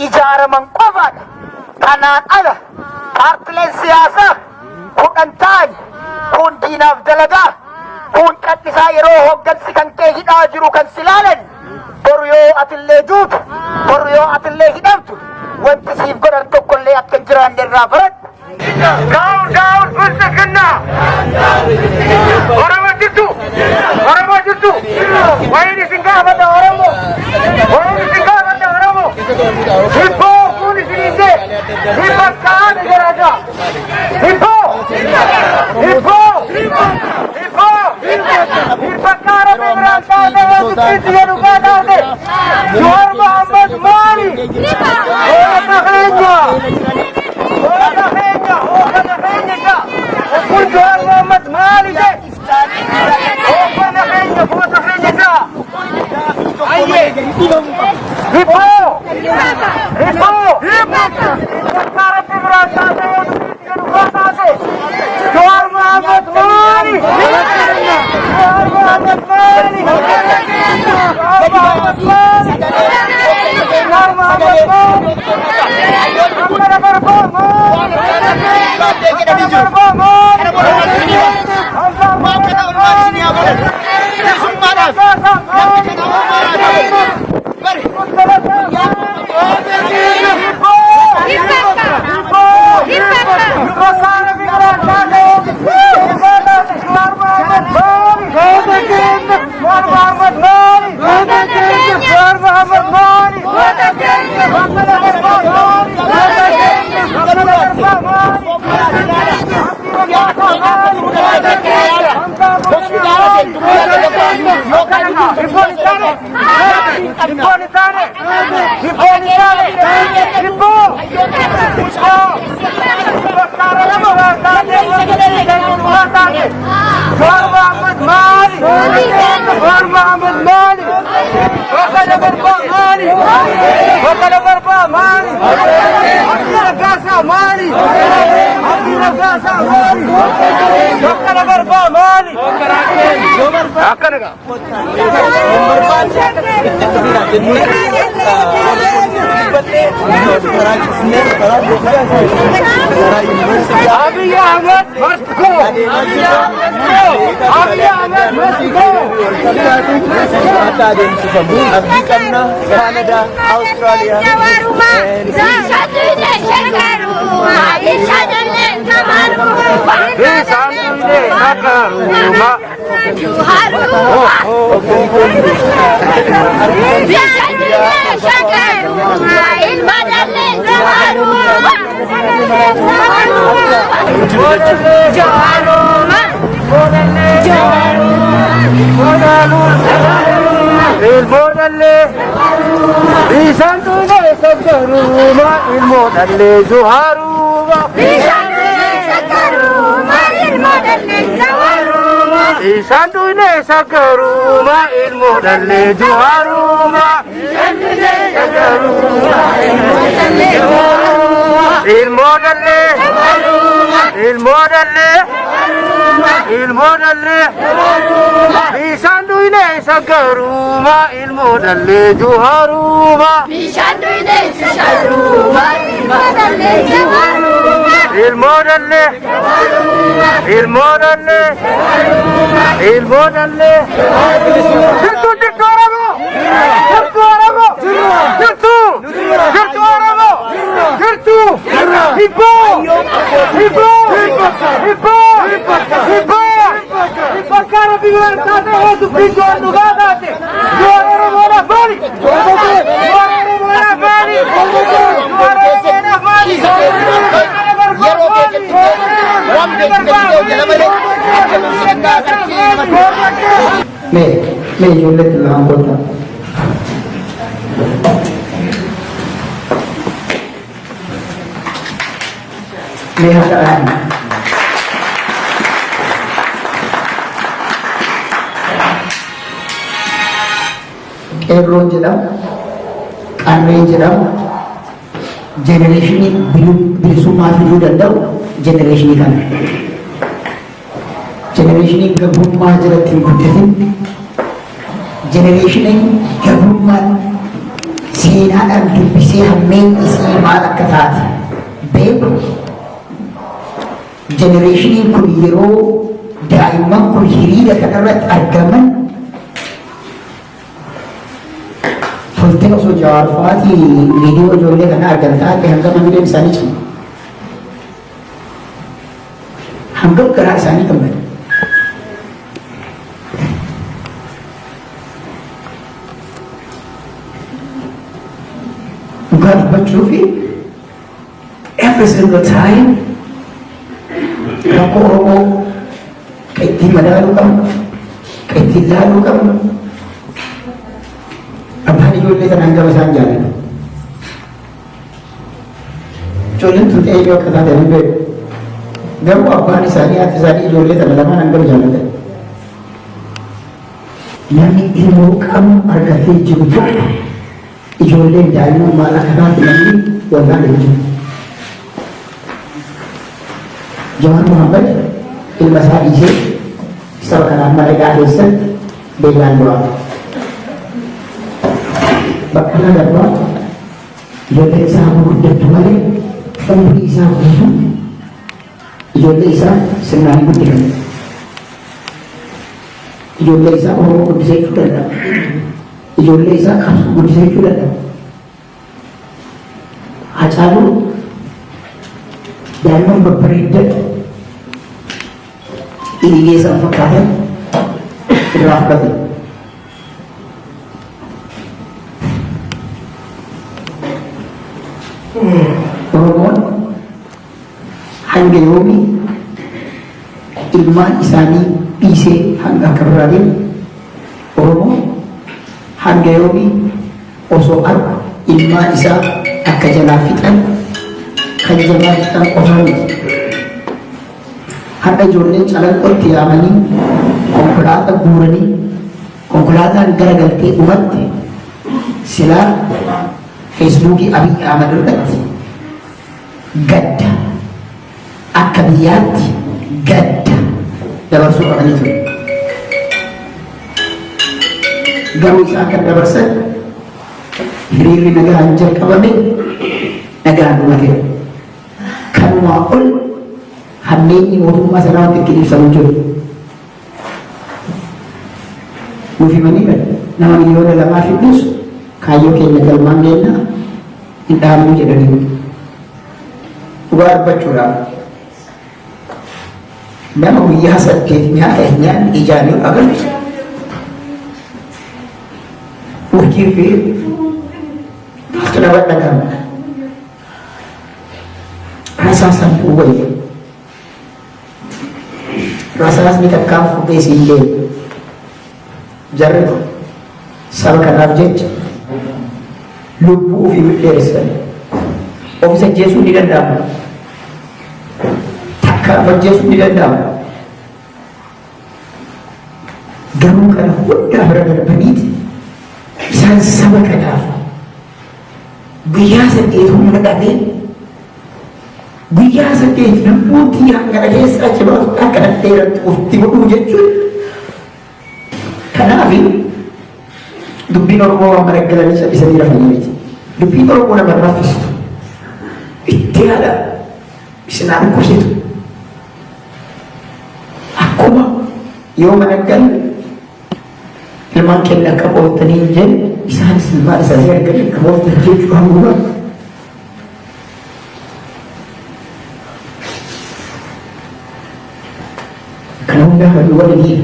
ijaaraman qofaadha. Kanaan ala paartileen siyaasaa 10 ta'an kun diinaaf dalagaa, kun callisaa yeroo hooggansi kan kee hidhaa jiru kan si laalan, boru yoo atillee duutu, boru yoo atillee hidhamtu, wanti siif godhan tokkollee akka hin jiraanne irraa baradhu. Down, down, Bilxiginnaa! Oromoo jirtu! Oromoo jirtu! Wayin isin gaafadha Oromoo! Wayin isin gaafadha Oromoo! Hibboo kun isin hinde! Hibbakkaan jiraata! Hibboo! Hibboo! Hibboo! Hibbakkaa Rabbi biraan taate wanti itti jedhu kaa taate! Jawaar Mohammad maali? Hoogana keenya! Hoogana keenya! Hoogana keenya! Kun Jawaar Mohammad maali jedhe? Hoogana keenya! Goota keenya jaa! Ayyee! Hibboo! Hibboo! Hibbakkaa Rabbi biraan taate wanti itti jedhu kaa taate! Jawaar Mohammad maali? Jawaar Mohammad maali? Jawaar Mohammad maali? Jawaar Mohammad maali? Akkana barbaa maali? Akkana barbaa maali? Abiy Ahmed must go! Abiy Ahmed must go! Akka adeemsifamu abdii qabna. Kaanadaa, Awustiraaliyaa. Ilmoodhallee isaan tuulee sakkaruuma, ilmoodhallee zuharuuma. Isaan tuulee sakkaruuma, ilmoodhallee zuharuuma. Isaan tuulee sakkaruuma, ilmoodhallee zuharuuma. Ilmoo dhallee. Ilmoo dhallee. Ilmoo dhallee. Bishaan dhuyne isa garuma ilmoo dhallee juharuma. Bishaan dhuyne isa garuma ilmoo dhallee juharuma. Ilmoo dhallee. Ilmoo dhallee. Ilmoo dhallee. Jirtu jirtu Oromoo. Jirtu Oromoo. Jirtu. Jirtu Oromoo. Jirtu. Hibboo. Hibboo. Hibboo. Hibboo. Hibboo rabbi waan taate hoo dubbiin joon dhugaa taate. Joon Oromoodhaaf maali? Joon Oromoodhaaf maali? Joon Oromoodhaaf maali? Yeroo keessatti waan beeksisa jala malee akka bilisinnaa qarshii namatti. Mee mee ijoolleetti lamaan kottaa. Mee harka dhahaa. Qeerroon jedhama, qarreen jedhama, generation bilisummaa fiduu danda'u generation kana. Generation gabrummaa jalatti hin guddatin, generation gabrummaan seenaadhaan dubbisee hammeen isii maal akka taate beeku. Generationiin kun yeroo daa'imman kun hiriira kanarratti argaman toltee osoo Jawaar fa'aatii viidiyoo ijoollee kana argan taate hangam hamileen isaanii cima. Hangam garaa isaanii gammada. Dhugaa dubbachuu fi every single time rakkoo Oromoo ka ittiin madaaluu qabnu, ka ittiin laaluu qabnu, abbaan ijoollee tanaan gama isaan jaalatu. Ijoolleen tun eenyu akka taate hin beeku. Garuu abbaan isaanii, haati isaanii ijoollee tana lamaan hangam jaalatan. Namni ilmoo qabu argatee jiru tokko ijoolleen daa'imman maal akka taate namni wallaan hin jiru. Jawaar Mohaammed ilma isaa dhiisee saba kanaaf mana hidhaa keessatti beelaan du'aa. Baqqalaa Garbaa ijoollee isaa gurguddattu malee umrii isaa guutuu ijoollee isaa sirnaan hin guddifanne. Ijoollee isaa Oromoo guddisee jechuu danda'a. Ijoollee isaa qabsoo guddisee jechuu danda'a. Hacaaluu daa'imman babbareeddan ilillee isaan fakkaatan irraa fudhatan. Oromoon hanga yoomii ilmaan isaanii dhiisee hanga akka biraa deemu? Oromoon hanga yoomii osoo argu ilmaan isaa akka jalaa fixan? Kan jalaa fixan qofaa miti. Har'a ijoolleen Calanqootti yaamanii konkolaataa guuranii konkolaataan garagaltee dhumatte. Silaa Feesbuukii Abiy Ahmad irratti gadda akka biyyaatti gadda dabarsuu qabanii ture. Garuu isaan kan dabarsan hiriirri nagaan jalqabame nagaan dhumateera. Kanumaa ol hammeenyi mootummaa sanaa wanti ittiin ibsamu jiru. Nuuf himanii bari nama 2 miliyoona fidnus kaayyoo keenya galmaan geenna, hin dhaabnu jedhanii. Dhugaa dubbachuudhaaf, nama guyyaa 8 nyaata hin nyaanne ijaan yoo agartu hojii fi maaltu nama dhaga'ama? Rasaasaan wayya. Rasaasni takkaan fuudhee siin deemu. Jarri kun saba kanaaf jecha lubbuu ofii dheeressan. Ofis ajjeesuun ni danda'ama. Takkaan of ajjeesuun ni danda'ama. Garuu kana hundaa bira darbaniiti isaan saba kanaaf guyyaa 8 humna dhabee Guyyaa 8 lubbuun tiyya hanga keessa achi baatu akka dheerattu ofitti godhuu jechuun. Kanaaf dubbiin Oromoo waan maraggalanii callisanii rafanii miti. Dubbiin Oromoo nama raffistu. Itti yaada isinaa dhukkubsitu. Akkuma yoo managgal ilmaan keenya akka ooltanii hin jenne, isaanis ilmaan isaanii arganii akka ooltan jechuu haguuga. Kana hundaa kan nu godhe diina.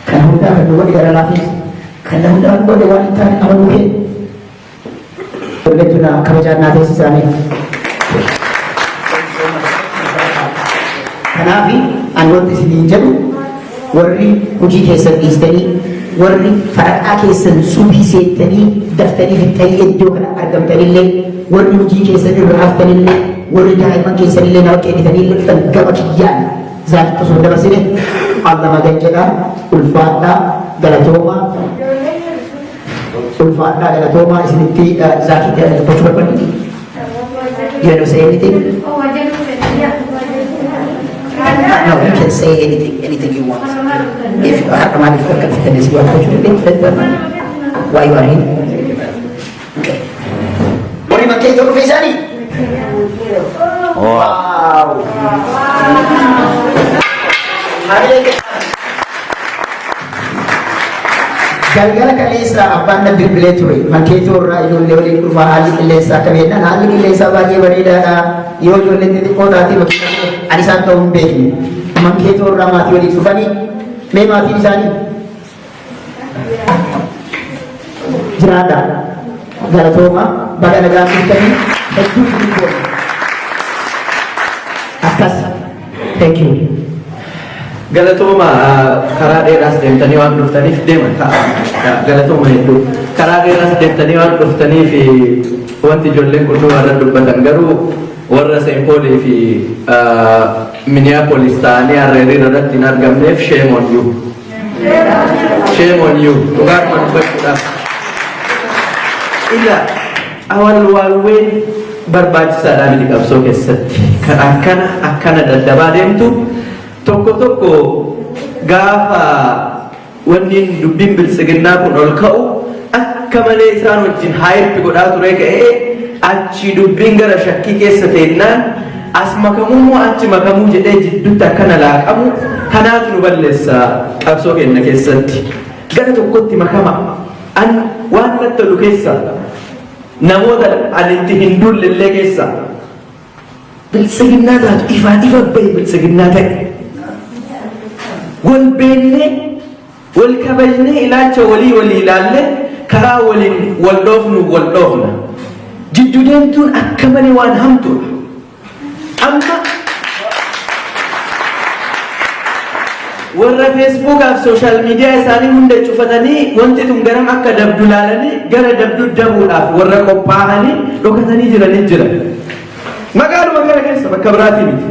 Kana hundaa kan nu godhe gara laafis. Kana hundaa kan nu godhe waan hin taane amanuu keenya. Ijoollee tuna kabajaan naa teessisaanii. Kanaaf ani wanti isiniin jedhu, warri hojii keessan dhiistanii, warri faraqaa keessan subii seettanii daftanii fixxanii iddoo kana argamtanillee, warri hojii keessan irra haftanillee, warri daa'imman keessanillee nama kennitanii dhuftan, gama kiyyaan zaalitti osoo hin dabarsine Allah magan jedha. Ulfaadhaa, galatoomaa, ulfaadhaa, galatoomaa. Isinitti zaakii dubbachuu barbaaddu. You want to say anything? No, you can say anything, anything you want. If har'a maaliif akka dhuftanis waan gochuu dandeettu, why you are here? Okay. Warri makkee itti dhufe isaanii? Wow! Hamilee. Galgala kaleessa abbaan na bilbilee ture. Mankeetoo irraa ijoollee waliin dhufaa, haalli qilleensaa akka beeknan, haalli qilleensaa baay'ee bareedaadha. Yoo ijoolleen xixiqqoo taate makiinaa ani isaan ta'uu hin beekne. Mankeetoo irraa maatii waliin dhufanii, mee maatiin isaanii jiraadha. Galatooma, baga nagaan dhuftanii, hedduu isin boona. Akkas. Thank you. Galatooma, karaa dheeraas deemtanii waan dhuftaniif deeman ta'a. Galatooma hedduu. Karaa dheeraas deemtanii waan dhuftaniif, wanti ijoolleen kun warra dubbatan garuu warra Saint Paulii fi Minneapolis ta'anii har'a hiriira irratti hin argamneef, shame on you. Shame on you. Dhugaadhuma dubbachuudhaaf. Ila awwalwaalween barbaachisaadha miti qabsoo keessatti. Kan akkana akkana daddabaa deemtu tokko tokko, gaafa wanni dubbiin biltsiginnaa kun ol ka'u akka malee isaan wajjin hype godhaa ture ka'ee, achi dubbiin gara shakkii keessa teennaan as makamuu moo achi makamuu jedhee jidduutti akkana laaqamu kanaatu nu balleessa qabsoo keenya keessatti. Gara tokkotti makama. An waan natti tolu keessa, namoota ani itti hin dullellee keessa, biltsiginnaa taatu ifaan ifa bahi, biltsiginnaa ta'e. Wal beennee, wal kabajnee, ilaalcha walii walii ilaallee, karaa waliin wal dhoofnu wal dhoofna. Jiddu deemtuun akka malee waan hamtuudha. Amma warra Facebookaaf social media isaanii hunda cufatanii, wanti tun garam akka dabdu laalanii gara dabdu dabuudhaaf warra qophaa'anii dhokatanii jiranii jira. Magaaluma kana keessa, bakka biraatii miti.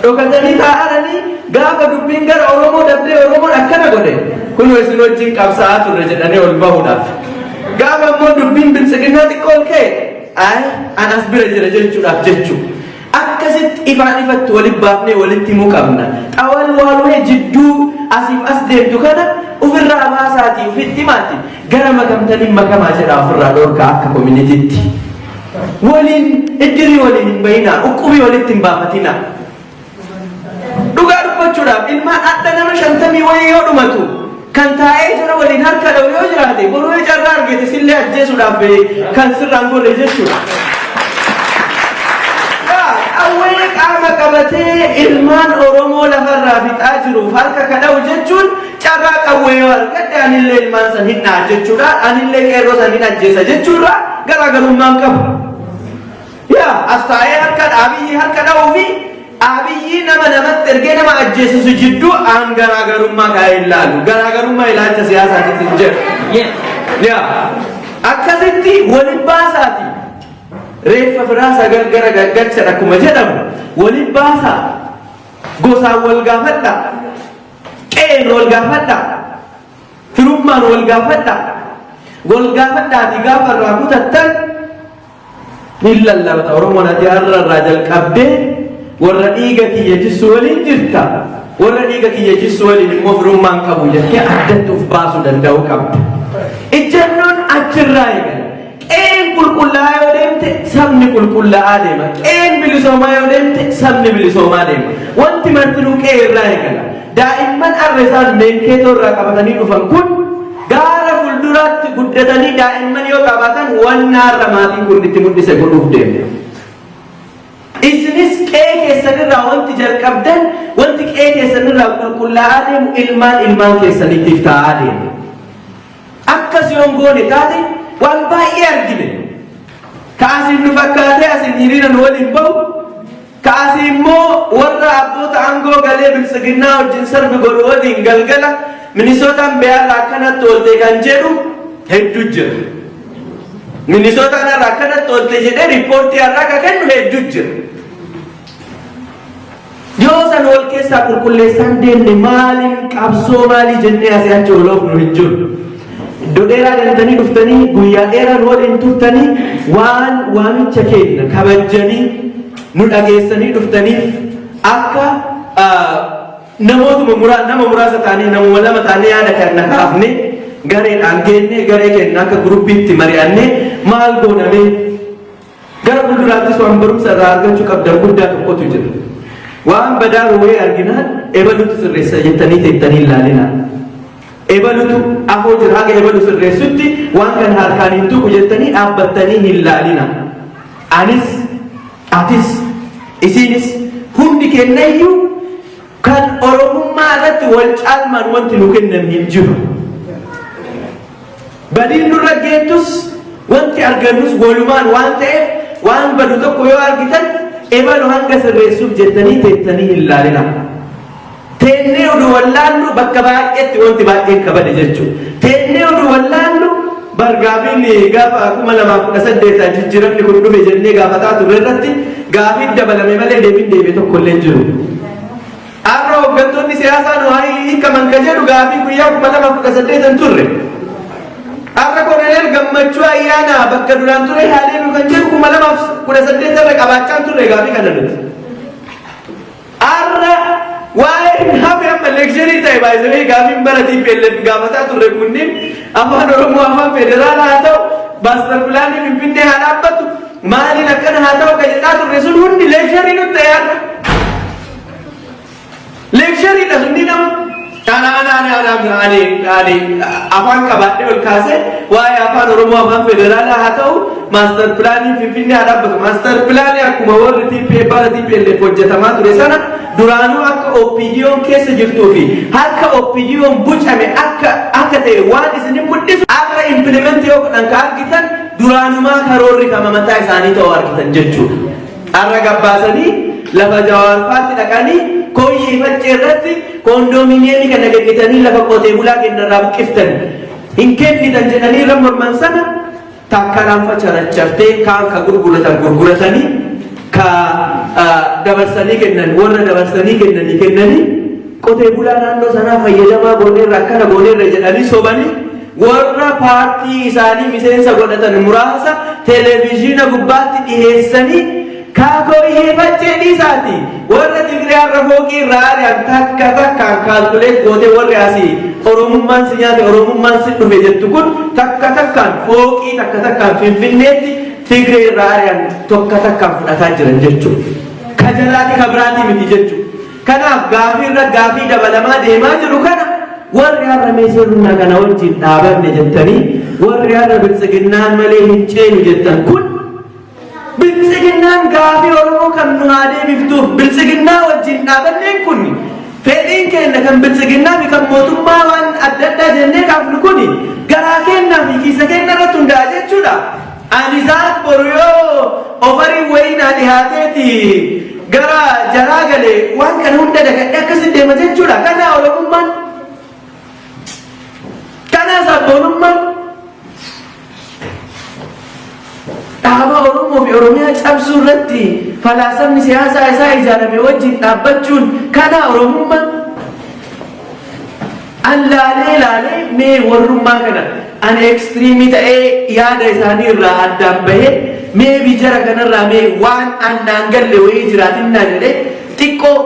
Dhokatanii taa'anii gaafa dubbiin gara Oromoo dabdee Oromoon akkana godhe, kunoo isin wajjin qabsaa'aa turre jedhanii ol bahuudhaaf. Gaafa immoo dubbiin biltsiginnaa xiqqoo ol ka'e, ay an as bira jira jechuudhaaf jechuudha. Akkasitti ifaan ifatti walitti baafnee walitti himuu qabna. Xawal waalwee jidduu asiif as deemtu kana ofirraa baasaatii ofitti himaati. Gara makamtanii makamaa jedhaa ofirraa dhorkaa akka communitytti. Waliin iddirii waliin hin bayinaa, uqqubii walitti hin baafatinaa. Dhugaa dubbachuudhaaf, ilmaan adda nama 50 wayii yoo dhumatu kan taa'ee jara waliin harka dha'u yoo jiraate, boruu yoo carraa argate sillee ajjeesuudhaaf kan sirraan godhe jechuudha. Qawwee qaama qabatee ilmaan Oromoo lafarraa fixaa jiruuf harka kadha'u jechuun, carraa qawwee yoo argadhe anillee ilmaan san hin dha'a jechuudha. Anillee qeerroo san hin ajjeesa jechuudha. Garaagarummaan qabu. Yaa as taa'ee harka Abiyyi harka dha'uu fi Abiyyi nama namatti ergee nama ajjeesisu jidduu aan garaagarummaa kaa'ee hin laalu. Garaagarummaa ilaalcha siyaasaatiif hin jedhu. Yaa akkasitti waliin baasaati. Reeffa firaa sagal gara gaggalchan akkuma jedhamu, waliin baasaa. Gosaan wal gaafadha. Qe'een wal gaafadha. Firummaan wal gaafadha. Wal gaafadhaatii gaafa irraa kutattan. Ni lallabata Oromoon ati har'a irraa jalqabdee warra dhiiga kiyya jissu waliin jirta. Warra dhiiga kiyya jissu waliin immoo firummaan qabu jettee addatti of baasuu danda'uu qabda. Ejjennoon achirraa eegala. Qe'een qulqullaa'aa yoo deemte sabni qulqullaa'aa deema. Qe'een bilisoomaa yoo deemte sabni bilisoomaa deema. Wanti martinuu qe'ee irraa eegala. Daa'imman har'a isaan meenkeetoo irraa qabatanii dhufan kun gaara fuulduraatti guddatanii daa'imman yoo qabaatan wanna har'a maatiin kun itti mul'ise godhuuf deemu. Isinis qe'ee keessanirraa wanti jalqabdan wanti qe'ee keessanirraa qulqullaa'aa deemu ilmaan ilmaan keessaniitiif ta'aa deema. Akkas yoon goone taate waan baay'ee argine. Ka asiin nu fakkaatee asiin hiriira nu waliin bahu, ka asii immoo warra abboota aangoo galee biltsiginnaa wajjin sarbi godhu waliin galgala Minisootaan biyaarraa akkanatti oolte kan jedhu hedduu jira. Minisootaan har'a akkanatti oolte jedhee riippoortii har'aa ka kennu hedduu jira. Yoo san wal keessaa qulqulleessaan deemne maaliin qabsoo maalii jennee asii achi oloofnu hin jiru. Iddoo dheeraa deemtanii dhuftanii guyyaa dheeraa nu waliin turtanii waan waamicha keenya kabajjanii nu dhageessanii dhuftaniif akka namootuma muraa nama muraasa taanee namuma lama taanee yaada kana kaafne gareedhaan geenne garee keenya akka guruppiitti mari'annee maal goonamee Gara fuulduraattis waan barumsa irraa argachuu qabdan guddaa tokkotu jira. Waan badaa wayii arginaan ebalutu sirreessa jettanii teettanii hin laalinaa. Ebalutu afoo jira haga ebalu sirreessutti waan kana harkaan hin tuqu jettanii dhaabbattanii hin laalinaa. Anis, atis, isiinis hundi kennayyuu kan Oromummaa irratti wal caalmaan wanti nu kennan hin jiru. Badiin nurra geettus wanti argannus walumaan waan ta'eef waan badu tokko yoo argitan ebalu hanga sirreessuuf jettanii teettanii hin laalina. Teennee oduu wallaallu bakka baay'eetti wanti baay'een kabade jechuudha. Teennee oduu wallaallu bargaafiin gaafa 2018 jijjiiramni kun dhufe jennee gaafataa turre irratti gaafiin dabalame malee deebiin deebi'e tokko illee hin jiru. Har'a hooggantoonni siyaasaa nu haa hiikaman ka jedhu gaafii guyyaa 2018 hin turre. Har'a Koloneel Gammachuu Ayyaanaa bakka duraan ture haa deemu kan jedhu 2018 irra qabaachaa hin turre gaafii kana nuti. Har'a waa'een hafe amma leeksharii ta'e baay'isanii gaafiin bara TPLF gaafataa turre kunniin afaan Oromoo afaan federaalaa haa ta'u maastar pilaanii Finfinnee haa dhaabbatu maaliin akkana haa ta'u kan jedhaa turre sun hundi leeksharii nutti ta'e har'a. Leekshariidha sunni nama. Ana ana ana ana ani ani afaan qabaadhee ol kaasee waa'ee afaan Oromoo afaan federaalaa haa ta'u maastar pilaanii Finfinnee haa dhaabbatu. Maastar pilaanii akkuma warri TPF bara TPLF hojjetamaa ture sana duraanuu akka OPDOn keessa jirtuu fi harka OPDOn bucame akka akka ta'e waan isin mul'isu har'a implement yoo godhan ka argitan duraanumaa karoorri kan mataa isaanii ta'uu argitan jechuudha. Har'a gabbaasanii lafa Jawaarfaatti dhaqanii Koyyee Faccee irratti koondoominiyemii kana kennitanii lafa qotee bulaa kennarraa buqqiftan hin kennitan jedhanii irra morman sana takka lafa charachartee kaan ka gurguratan gurguratanii ka dabarsanii kennan warra dabarsanii kennanii kennanii qotee bulaa naannoo sanaa fayyadamaa gooneerra akkana gooneerra jedhanii sobanii warra paartii isaanii miseensa godhatan muraasa televezyiina gubbaatti dhiheessanii kaakooyyee faccee dhiisaati warra Tigree har'a fooqii irraa ari'an takka takkaan calculate gootee warri asii Oromummaan si nyaate Oromummaan si dhufe jettu kun takka takkaan fooqii takka takkaan Finfinneetti Tigree irraa ari'an tokka takkaan fudhataa jiran jechuudha. Ka jalaati ka biraatii miti jechuudha. Kanaaf gaafii irra gaafii dabalamaa deemaa jiru kana warri har'a mee sirna kana wajjin dhaabanne jettanii warri har'a biltsiginnaan malee hin ceenu jettan kun biltsiginnaan gaafii Oromoo kan nu haa deebiftuuf biltsiginnaa wajjin dhaabanneen kun fedhiin keenya kan biltsiginnaa fi kan mootummaa waan adda addaa jennee kaafnu kun garaa keenyaa fi kiisa keenya irratti hundaa'a jechuudha. Ani zaat boru yoo ofariin wayii naa dhihaateeti gara jaraa gale waan kana hunda dagadhee akkasin deema jechuudha. Kana Oromummaan. Kana sabboonummaan. Dhaaba Oromoo fi Oromiyaa cabsuu irratti falaasamni siyaasaa isaa ijaarame wajjin dhaabbachuun kana Oromummaan. An laalee laalee mee warrummaa kana an extreme ta'ee yaada isaanii irraa addaan bahee Maybe jara kanarraa mee waan annaan galle wayii jiraatinnaa jedhee xiqqoo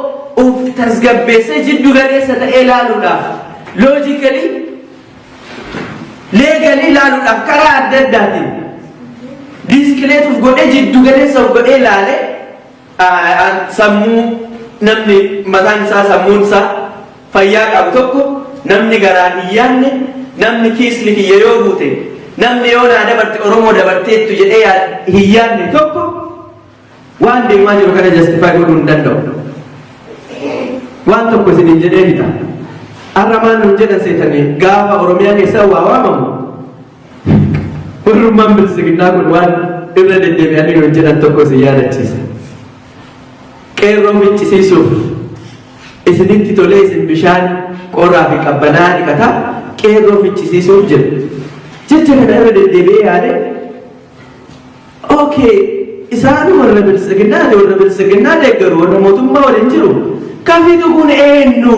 uf tasgabbeessee jiddu galeessa ta'ee laaluudhaaf, logically, legally laaluudhaaf, karaa adda addaatiin disconnect uf godhee, jiddu galeessa of godhee laale. Sammuu namni mataan isaa, sammuun isaa fayyaa qabu tokko, namni garaan hin yaanne, namni kiisli kiyya yoo guute, namni yoo naa dabarte Oromoo dabarteettu jedhee hin yaanne tokko waan deemaa jiru kana justify godhuu hin danda'u. Waan tokko isiniin jedhee fita. Har'a maal nuun jedhan seetanii? Gaafa Oromiyaa keessaa waa waamamu, warrummaan bilisiginnaa kun waan irra deddeebi'anii nuun jedhan tokko isin yaadachiisa. Qeerroo ficcisiisuuf isinitti tolee, isin bishaan qorraa fi qabbanaa dhiqataa qeerroo ficcisiisuuf jedhu. Jecha kana irra deddeebi'ee yaade, okay, isaan warra bilisiginnaati, warra bilisiginnaa deeggaru, warra mootummaa waliin jiru. Kafitu kun eenyu?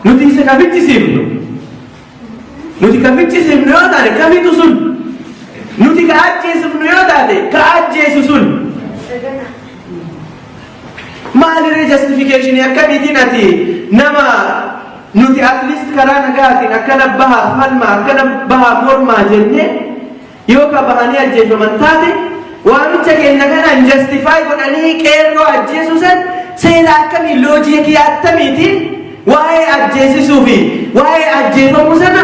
Nuti isa kafichisiifnu. Nuti kafichisiifnu yoo taate, kafitu sun. Nuti ka ajjeesifnu yoo taate, ka ajjeesu sun. Maalirree justification akkamiitiin ati nama nuti at least karaa nagaatiin akkana bahaa falma, akkana bahaa mormaa jennee yoo ka bahanii ajjeefaman taate, waamicha keenya kanaan justify godhanii qeerroo ajjeesuu san seera akkamii, logic attamiitiin waa'ee ajjeesisuu fi waa'ee ajjeefamuu sana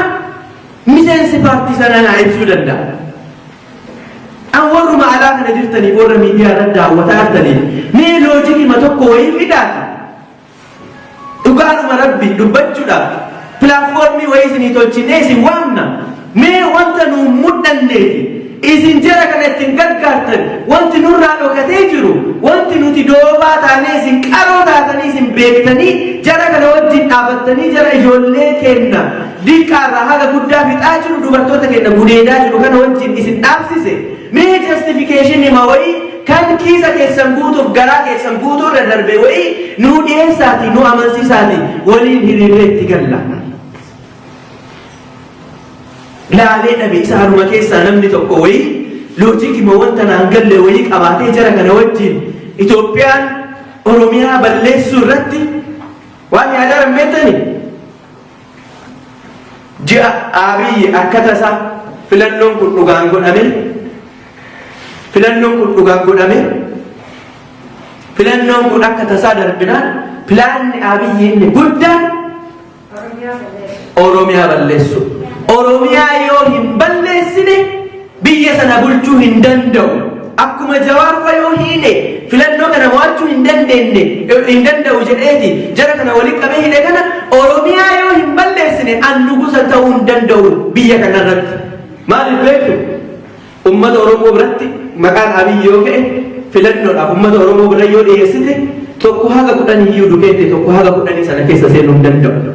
miseensi paartii sana naa ibsuu danda'a? An warruma alaa kana jirtaniif, warra miidiyaa irratti daawwataa jirtaniif, mee logic ma tokko wayii fidaati. Dhugaadhuma Rabbi dubbachuudhaaf platform wayii isinii tolchinee isin waamna. Mee wanta nu mudhanneef isin jara kana ittiin gargaartan, wanti nurraa dhokatee jiru, wanti nuti doofaa taanee isin qaroo taatanii isin beektanii jara kana wajjin dhaabattanii jara ijoollee kenna diqqaarraa haga guddaa fixaa jiru, dubartoota kenna gudeedaa jiru kana wajjin isin dhaabsise, mee justification hima wayii kan kiisa keessan guutuuf garaa keessan guutuu irra darbe wayii nuu dhiyeessaati, nu amansiisaati, waliin hiriirree itti galla. Laalee dhabe. Isaanuma keessaa namni tokko wayii logic ma wanta naan galle wayii qabaatee jara kana wajjin Itoophiyaan Oromiyaa balleessuu irratti waan yaadaa hin beektani. Ji'a Abiyyi akka tasaa filannoon kun dhugaan godhame, filannoon kun dhugaan godhame, filannoon kun akka tasaa darbinaan, plan ni Abiyyi inni guddaan Oromiyaa balleessu. Oromiyaa yoo hin balleessine biyya sana bulchuu hin danda'u. Akkuma Jawaarfa yoo hiine filannoo kana mo'achuu hin dandeenye, hin danda'u jedheeti jara kana walitti qabee hidhe kana, Oromiyaa yoo hin balleessine an nugusa ta'uu hin danda'u biyya kanarratti. Maaliif beektu? Uummata Oromoo biratti maqaan Abiyyi yoo ka'e, filannoodhaaf uummata Oromoo bira yoo dhiyeessite, 1 haga 10 iyyuu dukeette 1 haga 10 sana keessa seenuu hin danda'u.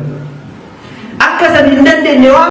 Akka san hin dandeenye waan